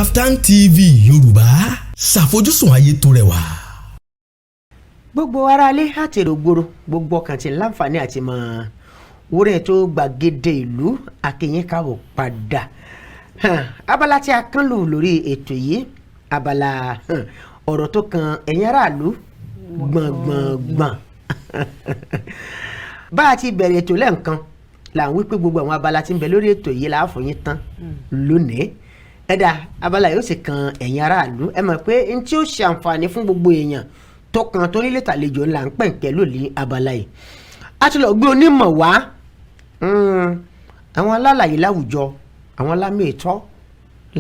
Kaftan TV Yorùbá, ṣàfojúsùn ayé tó rẹwà. Gbogbo aráalé àti èrò gbòòrò, gbogbo ọkàn tí láǹfààní àti mọ wúrẹ́ tó gbàgede ìlú, akínyìn káàbọ̀ padà. Abala tí a kán lù lórí ètò yìí, abala ọ̀rọ̀ tó kan ẹ̀yin aráàlú gbọ̀ngbọ̀ngbọ̀n. Bá a ti bẹ̀rẹ̀ ètò lẹ́ǹkan là ń wí pé gbogbo àwọn abala tí ń bẹ lórí ètò yìí là á fún yín tán lónìí. Ẹ̀dá abala yóò sì kan ẹ̀yin aráàlú. Ẹ mọ̀ pé n tí ó ṣe àǹfààní fún gbogbo èèyàn tó kan tó nílé tàlejò ńlá ń pẹ̀ǹkẹ́ lónìí. Abala yìí, a ti lọ gbé onímọ̀ wá, àwọn alálàyé láwùjọ, àwọn alámìtọ́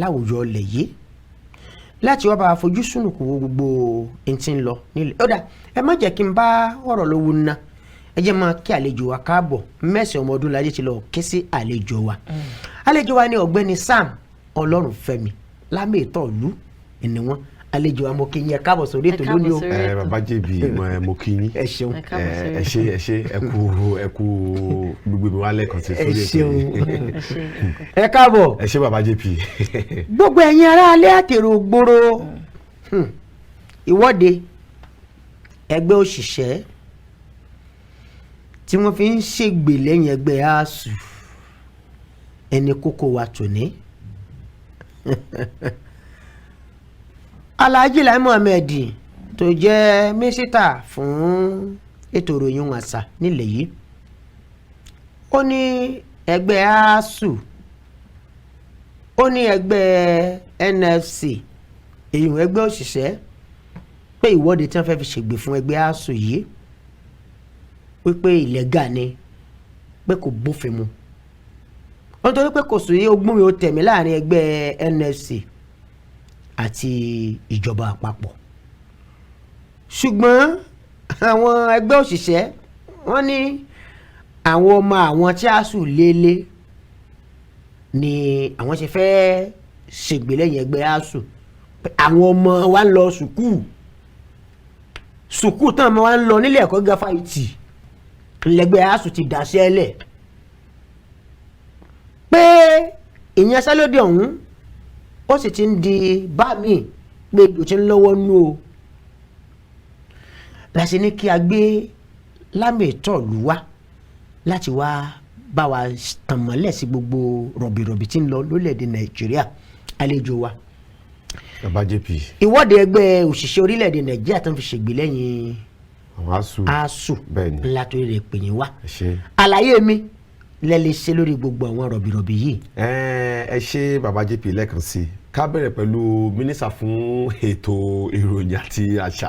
láwùjọ ilẹ̀ yìí, láti wá bá a fojú sùnùkùn wo gbogbo ẹni tí ń lọ nílẹ̀. Ó dà, ẹ má jẹ́ kí n bá ọ̀rọ̀ lówó ná. Ẹ jẹ́ máa kí àlejò wa káàbọ̀. Mẹ́sàn-án ọmọ ọdún láyé ti lọ ké sí àlejò wa. Àlejò wa ní Ọ̀gbẹ́ni Sam Ọlọ́runfẹ́mi, lámìtọ́ ìlú ìní wọn. Àlejò wa, mo kí yín, ẹ káàbọ̀ sórí ètò lónìí o. Ẹ bàbá jẹ̀bi, mo kí yín. Ẹ ṣeun. Ẹ ṣé, ẹ ṣé, ẹ kú, ẹ kú gbogbo mi wá lẹ́ẹ̀kan sí Ẹ sórí ètò ṣeun. yìí. Ẹ káàbọ̀. Ẹ ṣé, bàbá JP. Gbogbo ẹ̀yin aráalé àtèrò gbòòrò, ìwọ́de ẹgbẹ́ òṣìṣẹ́ tí wọ́n fi ń ṣègbè lẹ́yìn ẹgbẹ́ ASUU, ẹni kókó wa tòní. Alhaji Lai Muhammed tó jẹ́ mínísítà fún ètò ìròyìn ohun àṣà nílẹ̀ yìí, ó ní ẹgbẹ́ ASUU, ó ní ẹgbẹ́ NLC, èyí ẹgbẹ́ òṣìṣẹ́, pé ìwọ́de tí wọ́n fẹ́ fi ṣègbè fún ẹgbẹ́ ASUU yìí, wípé illegal ni, pé kò bófin mu, nítorí pé kò sí ogún mi ò tẹ̀mí láàrin ẹgbẹ́ NLC àti ìjọba àpapọ̀. Ṣùgbọ́n àwọn ẹgbẹ́ òṣìṣẹ́, wọ́n ní àwọn ọmọ àwọn tí ASUU lélẹ̀ ni àwọn ṣe fẹ́ ṣègbè lẹ́yìn ẹgbẹ́ ASUU, pé àwọn ọmọ wa ń lọ sùkúù, sùkúù tán ọmọ wa ń lọ nílé ẹ̀kọ́ gíga fáyìtì lẹ́gbẹ́ ASUU ti dàṣẹ́ lẹ̀, pé ìyanṣẹ́lódì ọ̀hún ó sì ti ń di bá mi pé ejò ti ń lọ́wọ́ nú o. Láti ní kí a gbé lámìtọ́ọ̀lù wá láti wá bá wa tàn mọ́lẹ̀ sí gbogbo rọ̀bìrọ̀bì tí ń lọ lórílẹ̀‐èdè Nàìjíríà. Àlejò wa. Bàbá JP. Ìwọ́de ẹgbẹ́ òṣìṣẹ́ orílẹ̀‐èdè Nàìjíríà tó ń fi ṣègbè lẹ́yìn Àwọn ASUU. ASUU ńlá torí rẹ̀ pè yín wá. Ẹ ṣé. Àlàyé mi lẹ lè ṣe lórí gbogbo àwọn rọ̀bìrọ̀bì yìí. Ẹ ṣé, bàbá JP. Lẹ́ẹ̀kan sí i, ká bẹ̀rẹ̀ pẹ̀lú mínísítà fún ètò ìròyìn àti àṣà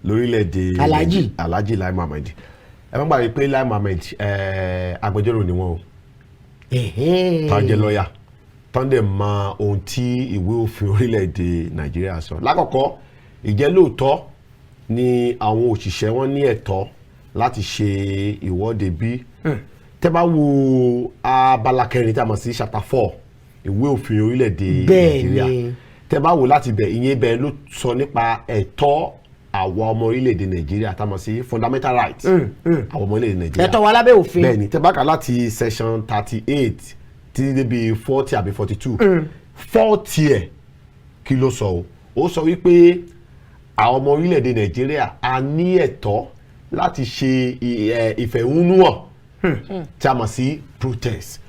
lórílẹ̀‐èdè Alhaji. Alhaji Lai Muhammed. Ẹ má gbàgbé pé Lai Muhammed, agbẹjọ́rò ni wọ́n o, tán jẹ́ lọ́ọ̀yà, tán dẹ̀ mọ ohun tí ìwé òfin orílẹ̀-èdè Nàìjíríà sọ. Lákọ̀ọ́kọ́, ìjẹ́ lóòótọ́ ni àwọn òṣìṣẹ́ wọn ní ẹ̀tọ́ láti ṣe ìwọ́de bí? Tẹ́ bá wo abala kẹrin tí a mọ̀ sí chapter 4 ìwé òfin orílẹ̀-èdè Nàìjíríà, tẹ́ bá wò láti bẹ̀, ìyẹn bẹ́ẹ̀ ló sọ nípa ẹ̀tọ́ àwọn ọmọ orílẹ̀-èdè Nàìjíríà tá a mọ̀ sí fundamental rights àwọn ọmọ orílẹ̀-èdè Nàìjíríà. Ẹ̀tọ́ wa lábẹ́ òfin. Bẹ́ẹ̀ni, tẹ́ bá kà láti section 38 títí débi 40 àbí 42, 40 ẹ̀, kí ló sọ o? Ó sọ wípé àwọn ọmọ orílẹ̀-èdè Nàìjíríà a ní ẹ̀tọ́ láti ṣe ìfẹ̀hónúhàn tí a mọ̀ sí protest,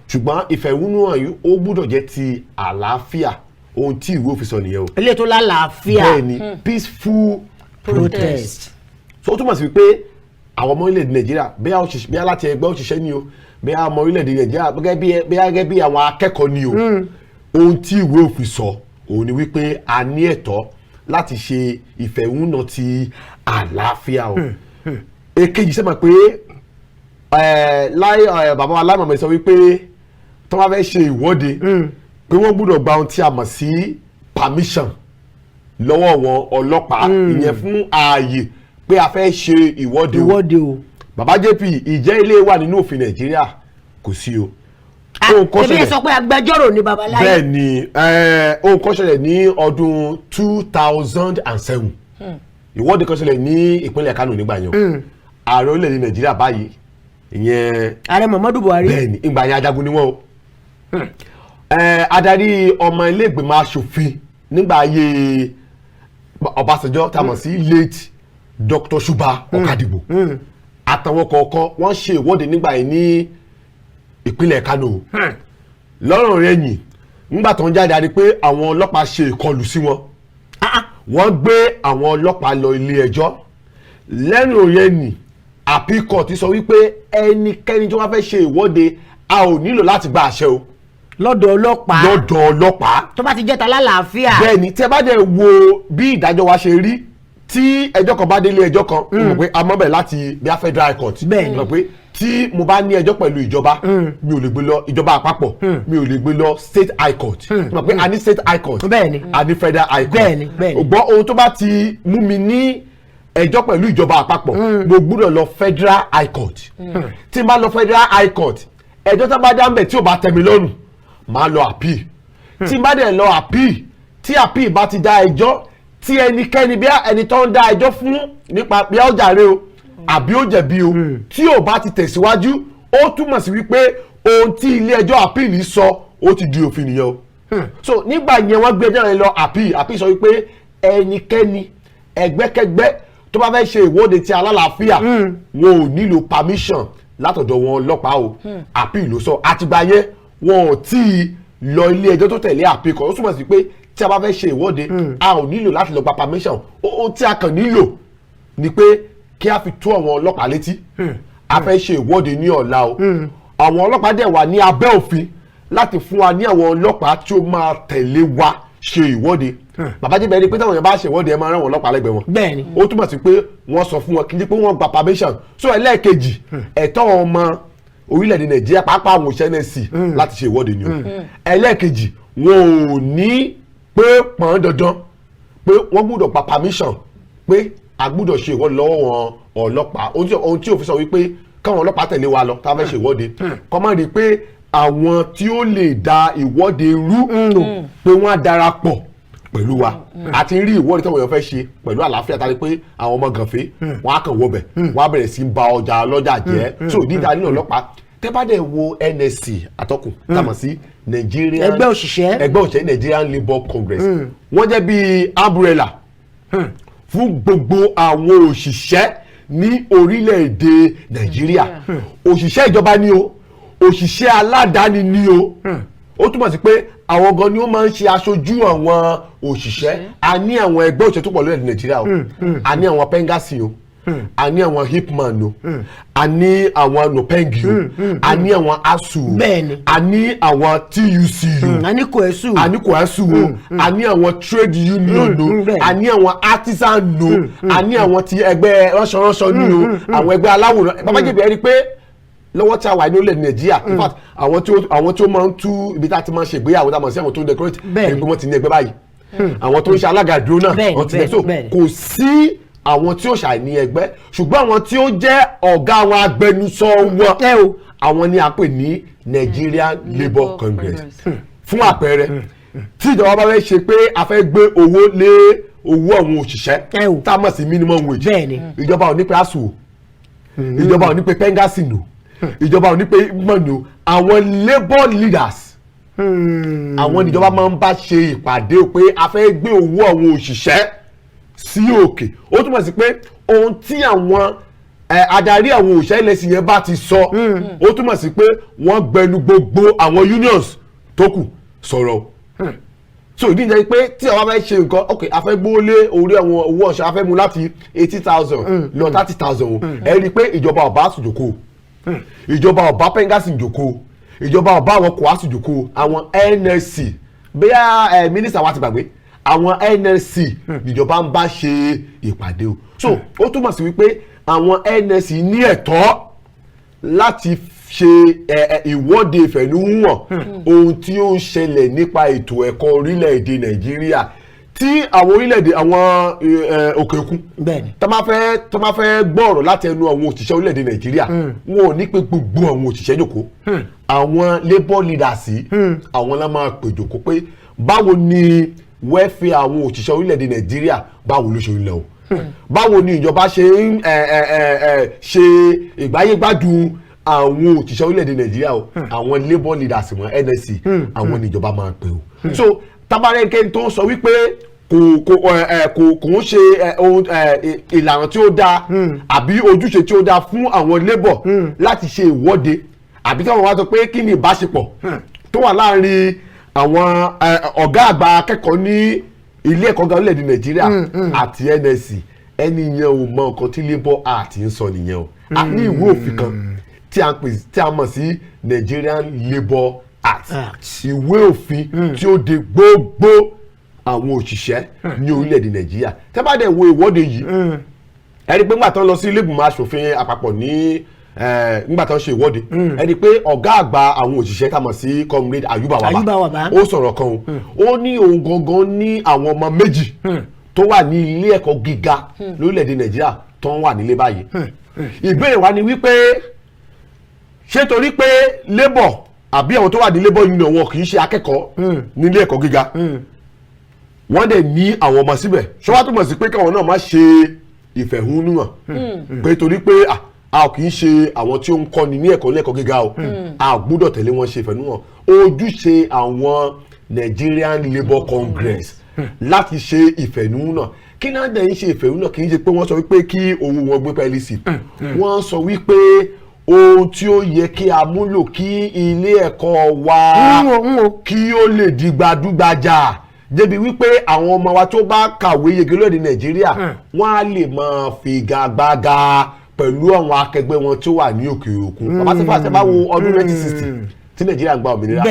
ṣùgbọ́n ìfẹ̀hónúhàn yìí, ó gbúdọ̀ jẹ́ ti àlàáfíà. Ohun tí ìwé òfin sọ nìyẹn o. Ilé tó lálàáfíà. Bẹ́ẹ̀ni, peaceful protest. So ó túmọ̀ sí wípé àwọn ọmọ orílẹ̀-èdè Nàìjíríà, bóyá òṣìṣẹ́, bóyá láti ẹgbẹ́ òṣìṣẹ́ ni o, bóyá ọmọ orílẹ̀-èdè Nàìjíríà gẹ́gẹ́ bí, bóyá gẹ́gẹ́ bí àwọn akẹ́kọ̀ọ́ ni o, ohun tí ìwé òfin sọ òun ni wípé a ní ẹ̀tọ́ láti ṣe ìfẹ̀hónúhàn ti àlàáfíà o. Èkejì, sẹ́mọ̀ pé láì bàbá wa Lai Muhammed sọ wípé tó bá fẹ́ ṣe ìwọ́de, pé wọ́n gbọ́dọ̀ gba ohun tí a mọ̀ sí permission lọ́wọ́ wọn ọlọ́pàá, ìyẹn fún ààyè pé a fẹ́ ṣe ìwọ́de o. Ìwọ́de o. Bàbá JP, ìjẹ́ ilé wà nínú òfin Nàìjíríà? Kò sí o. Ohun kan Ebi ṣẹlẹ̀. Sọ pé agbẹjọ́rò ni babaláyé. Bẹ́ẹ̀ ni, ohun kan ṣẹlẹ̀ ní ọdún 2007. Ìwọ́de kan ṣẹlẹ̀ ní ìpínlẹ̀ Kánò nígbà yẹn o. Ààrẹ orílẹ̀-èdè Nàìjíríà báyìí, ìyẹn Ààrẹ Muhammadu Buhari. Bẹ́ẹ̀ ni, ìgbà yẹn ajagun ni wọ́n o. Adarí ọmọ iléègbìmọ̀ aṣòfin nígbà ayé Ọbásanjọ́, tá a mọ̀ sí late Dr. Chuba Okadigbo, àtàwọn kọ̀ọ̀kan, wọ́n ṣe ìwọ́de nígbà yìí ní ìpínlẹ̀ Kano. Lọ́rùn rẹ̀ yìn, nígbà tó ń jáde, a rí pé àwọn ọlọ́pàá ṣe ìkọlù sí wọn, wọ́n gbé àwọn ọlọ́pàá lọ ilé ẹjọ́. Lẹ́nu rẹ̀ nì, appeal court sọ wípé ẹnikẹ́ni tí wọ́n fẹ́ ṣe ìwọ́de, a ò nílò láti gba àṣẹ o lọ́dọ̀ ọlọ́pàá. Lọ́dọ̀ ọlọ́pàá. Tó bá ti jẹ́ ta lálàáfíà. Bẹ́ẹ̀ni, tẹ́ bá dẹ̀ wo bí ìdájọ́ wa ṣe rí, tí ẹjọ́ kan bá délé ẹjọ́ kan, mo mọ̀ pé a mọ̀ bẹ̀ láti bí a federal high court. Bẹ́ẹ̀ni. Mo mọ̀ pé tí mo bá ní ẹjọ́ pẹ̀lú ìjọba, mi ò lè gbé lọ ìjọba àpapọ̀, mi ò lè gbé lọ state high court. Mo mọ̀ pé a ní state high court, a ní federal high court. Bẹ́ẹ̀ni, bẹ́ẹ̀ni. Gbọ́, ohun tó bá ti mú mi ní ẹjọ́ pẹ̀lú ìjọba àpapọ̀, mo gbúdọ̀ lọ federal high court. Tí n bá lọ federal high court, ẹjọ́ tó bá dá ń bẹ̀ tí ò bá tẹ́ mi lọ́rùn, màá lọ appeal. Tí n bá dẹ̀ lọ appeal, tí appeal bá ti dá ẹjọ́, tí ẹnikẹ́ni, bí ẹni tó ń dá ẹjọ́ fún nípa bí ó jàre o àbí ó jẹ̀bi o, tí ò bá ti tẹ̀síwájú, ó túmọ̀ sí wípé ohun tí ilé ẹjọ́ appeal sọ, ó ti di òfin nìyẹn o. So nígbà yẹn, wọ́n gbé ẹjọ́ yẹn lọ appeal. Appeal sọ wípé ẹnikẹ́ni, ẹgbẹ́kẹ́gbẹ́ tó bá fẹ́ ṣe ìwọ́de ti alálàáfíà, wọn ò nílò permission látọ̀dọ̀ wọn ọlọ́pàá o. Appeal ló sọ. Àtìgbà yẹn, wọn ò tí ì lọ ilé ẹjọ́ tó tẹ̀lé appeal kan. Ó túmọ̀ sí pé tí a bá fẹ́ ṣe ìwọ́de, a ò nílò láti lọ gba permission. Ohun tí a kàn nílò ni pé kí a fi tó àwọn ọlọ́pàá létí, a fẹ́ ṣe ìwọ́de ní ọ̀la o. Àwọn ọlọ́pàá dẹ̀ wà ní abẹ́ òfin láti fún wa ní àwọn ọlọ́pàá tí ó máa tẹ̀lé wa ṣe ìwọ́de. Bàbá jíbẹ̀ ni pé táwọn èèyàn bá ṣe ìwọ́de, ẹ máa rán àwọn ọlọ́pàá lẹ́gbẹ̀ẹ́ wọn. Ó túmọ̀ sí pé wọ́n sọ fún wọn, kì í ṣe pé wọ́n gba permission. So ẹlẹ́ẹ̀kejì, ẹ̀tọ́ ọmọ orílẹ̀-èdè Nàìjíríà, pàápàá àwọn òṣìṣẹ́ NLC, láti ṣe ìwọ́de ni o. Ẹlẹ́ẹ̀kejì, wọn ò ní pé pọ́n dandan pé wọ́n gbọ́dọ̀ gba permission pé a gbọ́dọ̀ ṣe ìwọ́de lọ́wọ́ wọn ọlọ́pàá. Ohun tí òfin sọ wípé káwọn ọlọ́pàá tẹ̀lé wa lọ tá a fẹ́ ṣe ìwọ́de, kọ́ má rí i pé àwọn tí ó lè da ìwọ́de rú pé wọ́n á darapọ̀ pẹ̀lú wa. Àti rí ìwọ́de tí àwọn èèyàn fẹ́ ṣe pẹ̀lú àlàáfíà, tá a rí pé àwọn ọmọ gànfẹ́, wọ́n á kàn wọbẹ̀, wọ́n á bẹ̀rẹ̀ sí í ba ọjà ọlọ́jà jẹ́. So níta nínú ọlọ́pàá, tẹ́ bá dẹ̀ wo NLC, atọ́kùn, tá a mọ̀ sí Nigerian Ẹgbẹ́ òṣìṣẹ́. Ẹgbẹ́ òṣìṣẹ́, Nigerian Labour Congress, wọ́n jẹ́ bíi umbrella fún gbogbo àwọn òṣìṣẹ́ ní orílẹ̀-èdè Nàìjíríà. Òṣìṣẹ́ ìjọba ni o, òṣìṣẹ́ aládàáni ni o. Ó túmọ̀ sí pé àwọn gan ni ó máa ń ṣe aṣojú àwọn òṣìṣẹ́. A ní àwọn ẹgbẹ́ òṣìṣẹ́ tó pọ̀ lórílẹ̀-èdè Nàìjíríà o. A ní àwọn PENGASSAN o, a ní àwọn IPMAN o, a ní àwọn NUPENG o, a ní àwọn ASUU o, a ní àwọn TUC o, A ní COEASU. A ní COEASU o, a ní àwọn trade union o, a ní àwọn artisan o, a ní àwọn ti ẹgbẹ́ ránṣọránṣọ ní o, àwọn ẹgbẹ́ aláwòrán. Bàbá jẹ̀bi, ẹ rí i pé lọ́wọ́ tí a wà ní orílẹ̀ Nàìjíríà, in fact, àwọn tí ó máa ń tú ibi tá a ti máa ń ṣe ìgbéyàwó, tá a mọ̀ sí àwọn tó ń decorate, ẹni pé wọ́n ti ní ẹgbẹ́ báyìí. Àwọn tó ń ṣe alága ìdúró náà, wọ́n ti ní. So kò sí àwọn tí ó ṣàìní ẹgbẹ́, ṣùgbọ́n àwọn tí ó jẹ́ ọ̀gá àwọn agbẹnusọ wọn, ẹ o, àwọn ni a pè ní Nigerian Labour Congress. Fún àpẹẹrẹ, tí ìjọba bá fẹ́ ṣe pé a fẹ́ gbé owó lé owó àwọn òṣìṣẹ́, ẹ o, tá a mọ̀ sí minimum wage, ìjọba ò ní pé ASUU o, ìjọba ò ní pé PENGASSAN o, ìjọba ò ní pé IPMAN o. Àwọn labour leaders, àwọn níjọba máa ń bá ṣe ìpàdé o pé a fẹ́ gbé owó àwọn òṣìṣẹ́ sí òkè. Ó túmọ̀ sí pé ohun tí àwọn adarí àwọn òṣìṣẹ́ ilẹ̀ sí yẹn bá ti sọ, ó túmọ̀ sí pé wọ́n gbẹnu gbogbo àwọn unions tó kù sọ̀rọ̀. So ìdí ìjẹ́ pé tí àwọn fẹ́ ṣe nǹkan, ok, a fẹ́ gbówó lé orí àwọn owó ọ̀ṣọ́, a fẹ́ mú láti 80,000 lọ 30,000 o, ẹ rí i pé ìjọba ọba ASUU jókòó, ìjọba ọba PENGASSAN jókòó, ìjọba ọba àwọn COEASU jókòó, àwọn NLC, bóyá ẹ mínísítà wa ti gbàgbé, àwọn NLC níjọba ń bá ṣe ìpàdé o. So ó túmọ̀ sí wípé àwọn NLC ní ẹ̀tọ́ láti ṣe ìwọ́de ìfẹ̀hónúhàn ohun tí ó ń ṣẹlẹ̀ nípa ètò ẹ̀kọ́ orílẹ̀-èdè Nàìjíríà, tí àwọn orílẹ̀-èdè àwọn òkè òkun tó máa fẹ́ gbọ́ ọ̀rọ̀ láti ẹnu àwọn òṣìṣẹ́ orílẹ̀-èdè Nàìjíríà, wọn ò ní pé gbogbo àwọn òṣìṣẹ́ jókòó. Àwọn labour leaders yìí, àwọn la máa pè jókòó pé báwo ni welfare àwọn òṣìṣẹ́ orílẹ̀-èdè Nàìjíríà, báwo ló ṣe ń lọ o, báwo ni ìjọba ṣe ń ṣe ìgbáyégbádùn. Àwọn òṣìṣẹ́ orílẹ̀-èdè Nàìjíríà o, àwọn labour leaders wọn, NLC, àwọn níjọba máa pè o. So tabarẹ́kẹ́ tó ń sọ wípé kò ẹ ẹ kò ń ṣe ohun ìlànà tí ó dáa àbí ojúṣe tí ó dáa fún àwọn labour láti ṣe ìwọ́de, àbí tí wọ́n wá sọ pé kí ni ìbáṣepọ̀ tó wà láàrin àwọn ọ̀gá àgbà akẹ́kọ̀ọ́ ní ilé ẹ̀kọ́ gíga orílẹ̀-èdè Nàìjíríà àti NLC, ẹni yẹn ò mọ nǹkan tí Labour Act ń sọ nìyẹn o. A ní ìwé òfin kan tí a pè, tí a mọ̀ sí Nigerian Labour Act, Act. ìwé òfin tí ó de gbogbo àwọn òṣìṣẹ́ ní orílẹ̀-èdè Nàìjíríà. Tẹ́ bá dẹ̀ wo ìwọ́de yìí, ẹ rí i pé ńgbà tó ń lọ sí ilé ìgbìmọ̀ asòfin àpapọ̀ ní ńgbà tó ń ṣe ìwọ́de, ẹ rí i pé ọ̀gá àgbà àwọn òṣìṣẹ́ tá a mọ̀ sí Comrade Ayuba Waba, Ayuba Waba. ó sọ̀rọ̀ kan o. Ó ní òun gangan ní àwọn ọmọ 2 tó wà ní ilé ẹ̀kọ́ gíga lórílẹ̀‐èdè Nàìjíríà tó ń wà nílé báyìí. Ìbéèrè wa ni wípé, ṣé torí pé labour àbí àwọn tó wà ní labour union, wọn kì í ṣe akẹ́kọ̀ọ́ nílé ẹ̀kọ́ gíga, wọ́n dẹ̀ ní àwọn ọmọ síbẹ̀, ṣé wàá túmọ̀ sí pé káwọn náà má ṣe ìfẹ̀hónúhàn pé torí pé a kì í ṣe àwọn tí ó ń kọ́ni ní ẹ̀kọ́ ní ẹ̀kọ́ gíga o, a gbọ́dọ̀ tẹ̀lé wọn ṣe ìfẹ̀hónúhàn? Ojúṣe àwọn Nigerian Labour Congress láti ṣe ìfẹ̀hónúhàn, kí náà dẹ̀ ń ṣe ìfẹ̀hónúhàn, kì í ṣe pé wọ́n sọ wípé kí owó wọn gbé pẹ́ẹ́lí sí. Wọ́n sọ wípé ohun tí ó yẹ kí a múlò kí ilé ẹ̀kọ́ wa ń wo ń wo kí ó lè di gbajúgbajà, débi wípé àwọn ọmọ wa tó bá kàwé yege lóde Nàìjíríà, wọ́n á lè máa figagbága pẹ̀lú àwọn akẹgbẹ́ wọn tó wà ní òkè òkun. Bàbá sífà, ṣe bá wo ọdún 1960 tí Nàìjíríà ń gba òmìnira,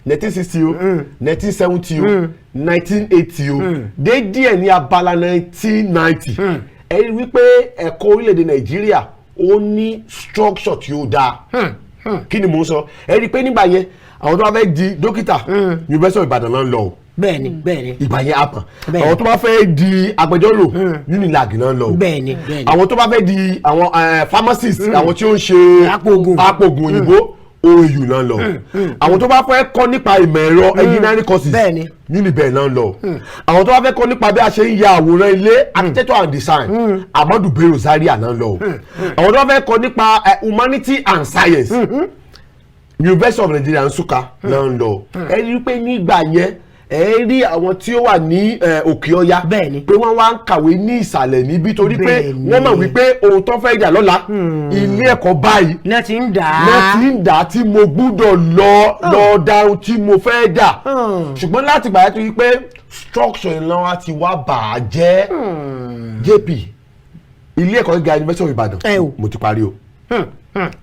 1960 o, 1970 o, 1980 o, dé díẹ̀ ní abala 1990, ẹ rí wípé ẹ̀kọ́ orílẹ̀-èdè Nàìjíríà, ó ní structure tí ó dáa. Kí ni mò ń sọ? Ẹ rí i pé nígbà yẹn, àwọn tó bá fẹ́ di dókítà, University of Ìbàdàn náà ń lọ o. bẹ́ẹ̀ni bẹ́ẹ̀ni Ìgbà yẹn àpọ̀n. Àwọn tó bá fẹ́ di agbẹjọ́rò, Unilag náà ń lọ o. bẹ́ẹ̀ni bẹ́ẹ̀ni Àwọn tó bá fẹ́ di àwọn pharmacist, àwọn tí ó ń ṣe Apòògùn. apòògùn òyìnbó, OAU náà ń lọ. Àwọn tó bá fẹ́ kọ́ nípa ìmọ̀ ẹ̀rọ, engineering courses, Uniben náà ń lọ. Àwọn tó bá fẹ́ kọ́ nípa bí a ṣe ń ya àwòrán ilé, architecture and design, Ahmadu Bello Zaria náà ń lọ. Àwọn tó bá fẹ́ kọ́ nípa humanity and science, University of Nigeria Nsukka náà ń lọ. Ẹ rí i pé nígbà yẹn, ẹ rí àwọn tí ó wà ní òkè ọya pé wọ́n wá ń kàwé ní ìsàlẹ̀ níbí, torí pé wọ́n mọ̀ wípé ohun tó fẹ́ jà lọ́la, ilé ẹ̀kọ́ báyìí náà ti ń dà á. Náà ti ń dà á tí mo gbúdọ̀ lọ lọ da ohun tí mo fẹ́ dà. Ṣùgbọ́n láti gbà yẹn tó yí pé structure ìlànà wa ti wá bà á jẹ́. JP, ilé ẹ̀kọ́ gíga University of Ìbàdàn, Ẹ o. mo ti parí o.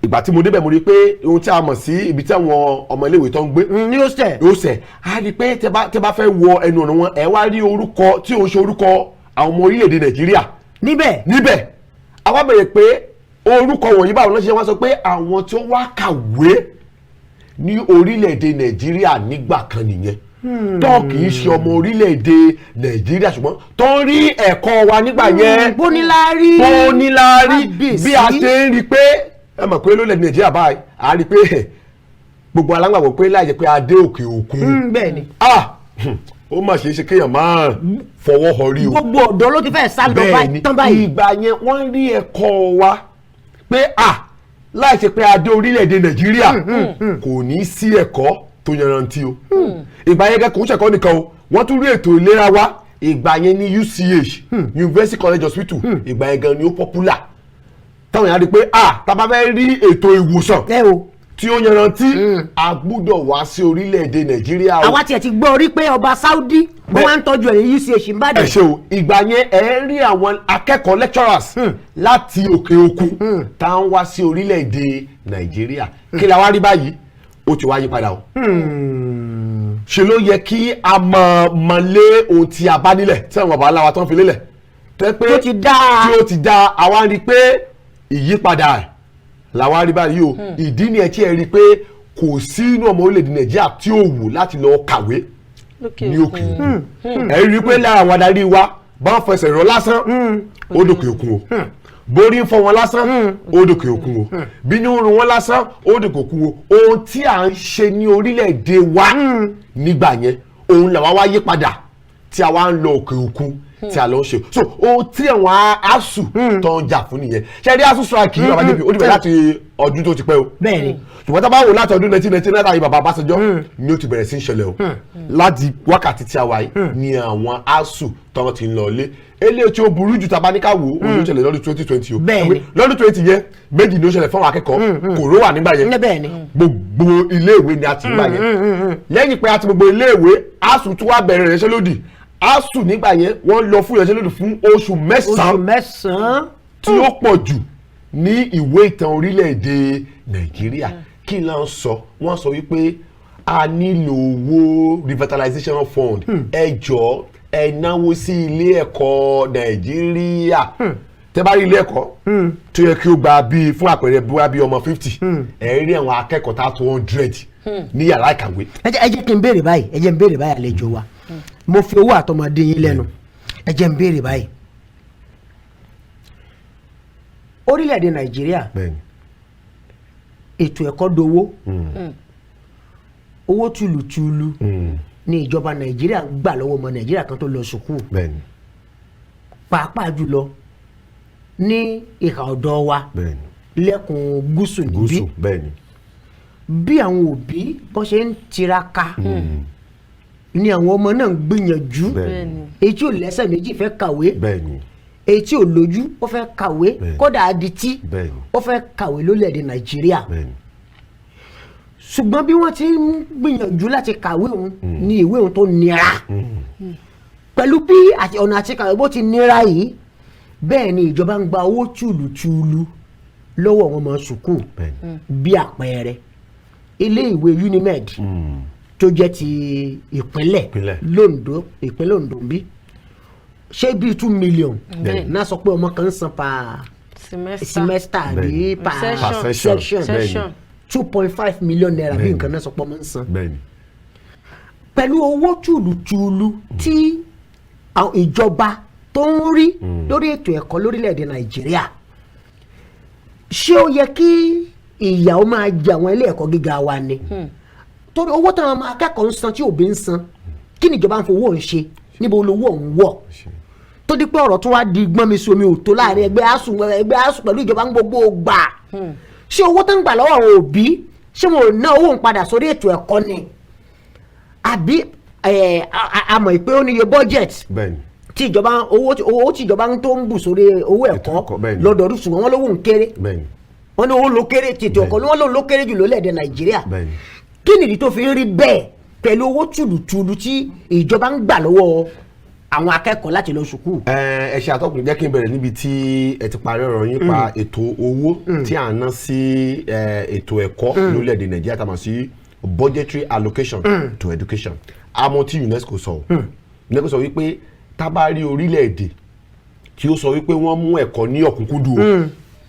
Ìgbà tí mo débẹ̀, mo rí i pé ohun tí a mọ̀ sí ibi tí àwọn ọmọ iléèwé tó ń gbé Ní hostel. Yóò sẹ̀ á rí i pé tẹ bá fẹ́ wọ ẹnu ọ̀nà wọn, ẹ wá rí orúkọ tí òun ṣe orúkọ àwọn ọmọ orílẹ̀-èdè Nàìjíríà Níbẹ̀. níbẹ̀. Àwa bẹ̀rẹ̀ pé orúkọ wọ̀nyí, báwo ló ṣe wá sọ pé àwọn tí ó wá kàwé ní orílẹ̀-èdè Nàìjíríà nígbà kan nìyẹn, tó kì í ṣe ọmọ orílẹ̀-èdè Nàìjíríà, ṣùgbọ́n tó ń rí ẹ̀kọ́ wa nígbà yẹn Bóníláárí. Bóníláárí. Kábíyèsí. Bí a ṣe ń rí i pé, ẹ mọ̀ pé lórílẹ̀-èdè Nàìjíríà báyìí, a rí i pé gbogbo alágbàgbọ́ pé láì jẹ́ pé a dé òkè òkun, Bẹ́ẹ̀ni. ah, ó mà ṣe é ṣe kéèyàn máa fọwọ́ họrí o. Gbogbo ọ̀dọ́ ló ti fẹ́ sá lọ báyìí tán báyìí. Ìgbà yẹn, wọ́n rí ẹ̀kọ́ wa pé ah, láì ṣe pé a dé orílẹ̀-èdè Nàìjíríà, kò ní sí ẹ̀kọ́ tó yanrantí o. Ìgbà yẹn kò ń ṣẹ̀kọ́ nìkan o, wọ́n tún rí ètò ìlera wa. Ìgbà yẹn ní UCH, University College Hospital, ìgbà yẹn gan ni ó popular, táwọn yẹn á rí i pé ah, tá a bá fẹ́ rí ètò ìwòsàn Ẹ o. tí ó yanrantí, a gbúdọ̀ wá sí orílẹ̀-èdè Nàìjíríà o. Àwa tiẹ̀ ti gbọ́ orí pé ọba Saudi wọ́n wá ń tọ́jú ẹ̀ ní UCH Ìbàdàn. Ẹ ṣe o. Ìgbà yẹn, ẹ ń rí àwọn akẹ́kọ̀ọ́, lecturers láti òkè òkun tá ń wá sí orílẹ̀-èdè Nàìjíríà. Kí la wá rí báyìí? Ó ti wá yí padà o. Ṣe ló yẹ kí a mọ̀ mọ̀lé ohun tí a bá nílẹ̀, tí àwọn baba ńlá wa tán fi lélẹ̀ tẹ́ pé Tó ti dáa. tí ó ti dáa, àwa rí i pé ìyípadà ẹ̀ làwa rí báyìí o. Ìdí ni ẹ tí ẹ rí i pé kò sí inú ọmọ orílẹ̀-èdè Nàìjíríà tí ó wù láti lọ kàwé Lókè ní òkè òkun. òkun. Ẹ rí i pé lára àwọn adarí wa bá ń fẹsẹ̀ rọ lásán, ó dòkè òkun o. Borí ń fọ́ wọn lásán, ó dòkè òkun o. Bínú ń run wọn lásán, ó dòkè òkun o. Ohun tí à ń ṣe ní orílẹ̀-èdè wa nígbà yẹn, òun làwa wá yí padà tí a wá ń lọ òkè òkun. tí a lọ ń ṣe. So ohun tí àwọn ASUU tó ń jà fún nìyẹn. Ṣe rí ASUU strike yìí, bàbá JP, ó ti bẹ̀rẹ̀ láti ọdún tó ti pẹ́ o. Ṣùgbọ́n tá a bá wò láti ọdún 1999 látàrí bàbá Ọbásanjọ́ ni ó ti bẹ̀rẹ̀ sí í ṣẹlẹ̀ o. Láti wákàtí tí a wà yìí ni àwọn ASUU tó ti ń lọ ilé. Eléyìí tí ó burú jù tá a bá ní ká wò ó, òun ló ṣẹlẹ̀ lọ́dún 2020 o. Lọ́dún 20 yẹn, méjì ni ó ṣẹlẹ̀ fún àwọn akẹ́kọ̀ọ́. Kòró wà nígbà yẹn. Gbogbo iléèwé ni a ti gbà yẹn. Lẹ́yìn pé a ti gbogbo iléèwé, ASUU tún wá bẹ̀rẹ̀ ìyanṣẹ́lódì. ASUU nígbà yẹn, wọ́n lọ fún ìyanṣẹ́lódì fún oṣù Oṣù 9 mẹ́sàn-án. tí ó pọ̀ jù ní ìwé ìtàn orílẹ̀-èdè Nàìjíríà. Kí ló ń sọ? Wọ́n sọ wípé a nílò owó revitalization fund, ẹ jọ̀ọ́, ẹ náwó sí ilé ẹ̀kọ́ Nàìjíríà. Tẹ́ bá rí ilé ẹ̀kọ́ tó yẹ kí ó gba bíi, fún àpẹẹrẹ, bóyá bíi ọmọ 50, ẹ rí àwọn akẹ́kọ̀ọ́ tá 200 ní yàrá ìkàwé. Ẹ jẹ́ kí n béèrè báyìí, ẹ jẹ́ n béèrè báyìí. Àlejò wa, mo fi owó àtọmọdé yín lẹ́nu. Ẹ jẹ́ n béèrè báyìí: orílẹ̀-èdè Nàìjíríà, ètò ẹ̀kọ́ dowó, owó tùlùtùlù ní ìjọba Nàìjíríà gbà lọ́wọ́ ọmọ Nàìjíríà kan tó lọ sùkúù, pàápàá jùlọ ní ìhà ọ̀dọ̀ wa lẹ́kùn gúúsù níbí. Gúúsù, bẹ́ẹ̀ni. Bí àwọn òbí bọ́n ṣe ń tiraka ni àwọn ọmọ náà ń gbìyànjú. Èyí tí ò lẹ́sẹ̀ méjì fẹ́ kàwé, èyí tí ò lójú ó fẹ́ kàwé, kódà adití ó fẹ́ kàwé lórílẹ̀‐èdè Nàìjíríà. Ṣùgbọ́n bí wọ́n ti ń gbìyànjú láti kàwé òun ní ìwé òun tó nira, pẹ̀lú bí àti ọ̀nà àti kàwé bó ti nira yìí, bẹ́ẹ̀ ni ìjọba ń gba owó tùlùtùlù lọ́wọ́ àwọn ọmọ sùkúù. Bí àpẹẹrẹ, ilé ìwé UNIMED tó jẹ́ ti ìpínlẹ̀ Ìpínlẹ̀. l'Ondo, ìpínlẹ̀ Ondo ń bí, ṣé bíi 2 million náà sọ pé ọmọ kan ń san per semester. Semester àbí per Session. Per session. Section. Session. 2.5 million naira bí nǹkan náà sọ pé ọmọ ń san pẹ̀lú owó tùlùtùlù tí àwọn ìjọba tó ń rí lórí ètò ẹ̀kọ́ lórílẹ̀‐èdè Nàìjíríà. Ṣé ó yẹ kí ìyà ó máa jẹ àwọn ilé ẹ̀kọ́ gíga wa ni? Torí owó táwọn ọmọ akẹ́kọ̀ọ́ ń san, tí òbí ń san, kí ni ìjọba ń fowó ń ṣe? Níbo lowó ń wọ̀ tó di pé ọ̀rọ̀ tó wá di gbọ́n mi sí omi ò tó láàrin ẹgbẹ́ ASUU pẹ̀lú ìjọba ń gbogbo gbà? Ṣé owó tó ń gbà lọ́wọ́ àwọn òbí, ṣé wọn ò ná owó ń padà sórí ètò ẹ̀kọ́ ni? Àbí ẹ a mọ̀ pé ó níye budget tí ìjọba, owó tí ìjọba ń tó ń bù sórí owó Ètò ẹ̀kọ́ ẹ̀kọ́, bẹ́ẹ̀ni. lọ́dọọdún, ṣùgbọ́n wọ́n lówó ń kéré. Wọ́n ní owó ló kéré tètè ọkọ̀, wọ́n lóun ló kéré jù lórílẹ̀‐èdè Nàìjíríà. Kí nìdí tó fi ń rí bẹ́ẹ̀ pẹ̀lú owó tùlùtùlù tí ìjọba ń gbà lọ́wọ́ àwọn akẹ́kọ̀ọ́ láti lọ sùkúù? Ẹ ṣe, àtọkùn. Jẹ́ kí n bẹ̀rẹ̀ níbi tí ẹ ti parí ọ̀rọ̀ yín pa ètò owó tí à ń ná sí ètò ẹ̀kọ́ lórílẹ̀‐èdè Nàìjíríà, tá a mọ̀ sí budgetary allocation to education. Àmọ́ tí UNESCO sọ o, UNESCO sọ wípé tá a bá rí orílẹ̀-èdè tí ó sọ wípé wọ́n mú ẹ̀kọ́ ní ọ̀kúnkúndùn o,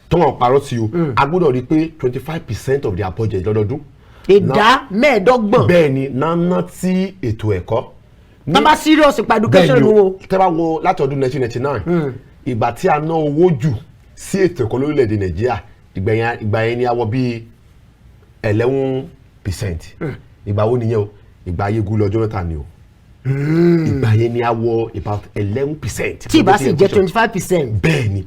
tó wọn parọ́ sí o, a gbọ́dọ̀ rí i pé 25% of their budget lọ́dọọdún, 25%. Bẹ́ẹ̀ ni, ná sí ètò ẹ̀kọ́. Tá bá serious pa education Bẹ́ẹ̀ ni nu o. o. Tẹ́ bá wo láti ọdún 1999, ìgbà tí a ná owó jù sí ètò ẹ̀kọ́ lórílẹ̀‐èdè Nàìjíríà, ìgbà yẹn ni a wọ bíi 11%. Ìgbà wo nìyẹn o? Ìgbà ayé Goodluck Jonathan ni o. Ìgbà yẹn ni a wọ about 11%. Tí ìbá sì jẹ́ 25%. Bẹ́ẹ̀ ni.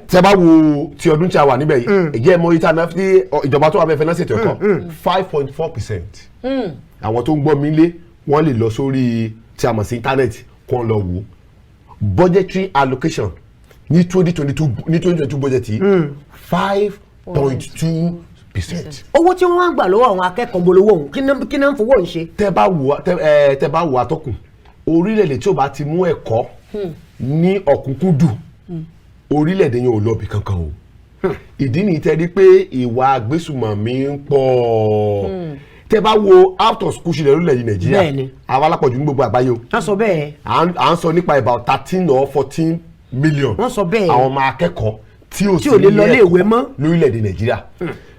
Tẹ́ bá wo ti ọdún tí a wà níbẹ̀ yìí, ẹ̀jẹ̀ ẹ̀ mọ ìta náà tí ìjọba tó wà bẹ́ẹ̀ fẹ́ náà ṣètò ẹ̀kọ́, 5.4%. Àwọn tó ń gbọ́ mi lé, wọ́n lè lọ sórí tí a mọ̀ sí íńtánẹ́ẹ̀tì kó lọ wò ó, budgetary allocation ní 2022, ní 2022 budget yìí, 5.2%. Owó tí wọ́n wá ń gbà lọ́wọ́ àwọn akẹ́kọ̀ọ́, bolówó òun, kí náà ń fowó òun ṣe? Tẹ́ bá wò, atọ́kùn, orílẹ̀-èdè tí ò bá ti mú ẹ̀kọ́ ní ọ̀kúnkúndùn, orílẹ̀-èdè yẹn ò lọ bì kankan o. Ìdí nìyí tẹ́ rí pé ìwà agbésùmọ̀mí ń pọ̀. Tẹ́ bá wo out of school children lórílẹ̀-èdè Nàìjíríà, àwa lápọ̀jù ní gbogbo àgbáyé o. Wọ́n sọ bẹ́ẹ̀. À ń sọ nípa about 13 or 14 million Wọ́n sọ bẹ́ẹ̀. àwọn ọmọ akẹ́kọ̀ọ́ tí ò Tí ò lè sí lọ ilé ilé-ìwé ẹ̀kọ́ mọ́. lórílẹ̀-èdè Nàìjíríà.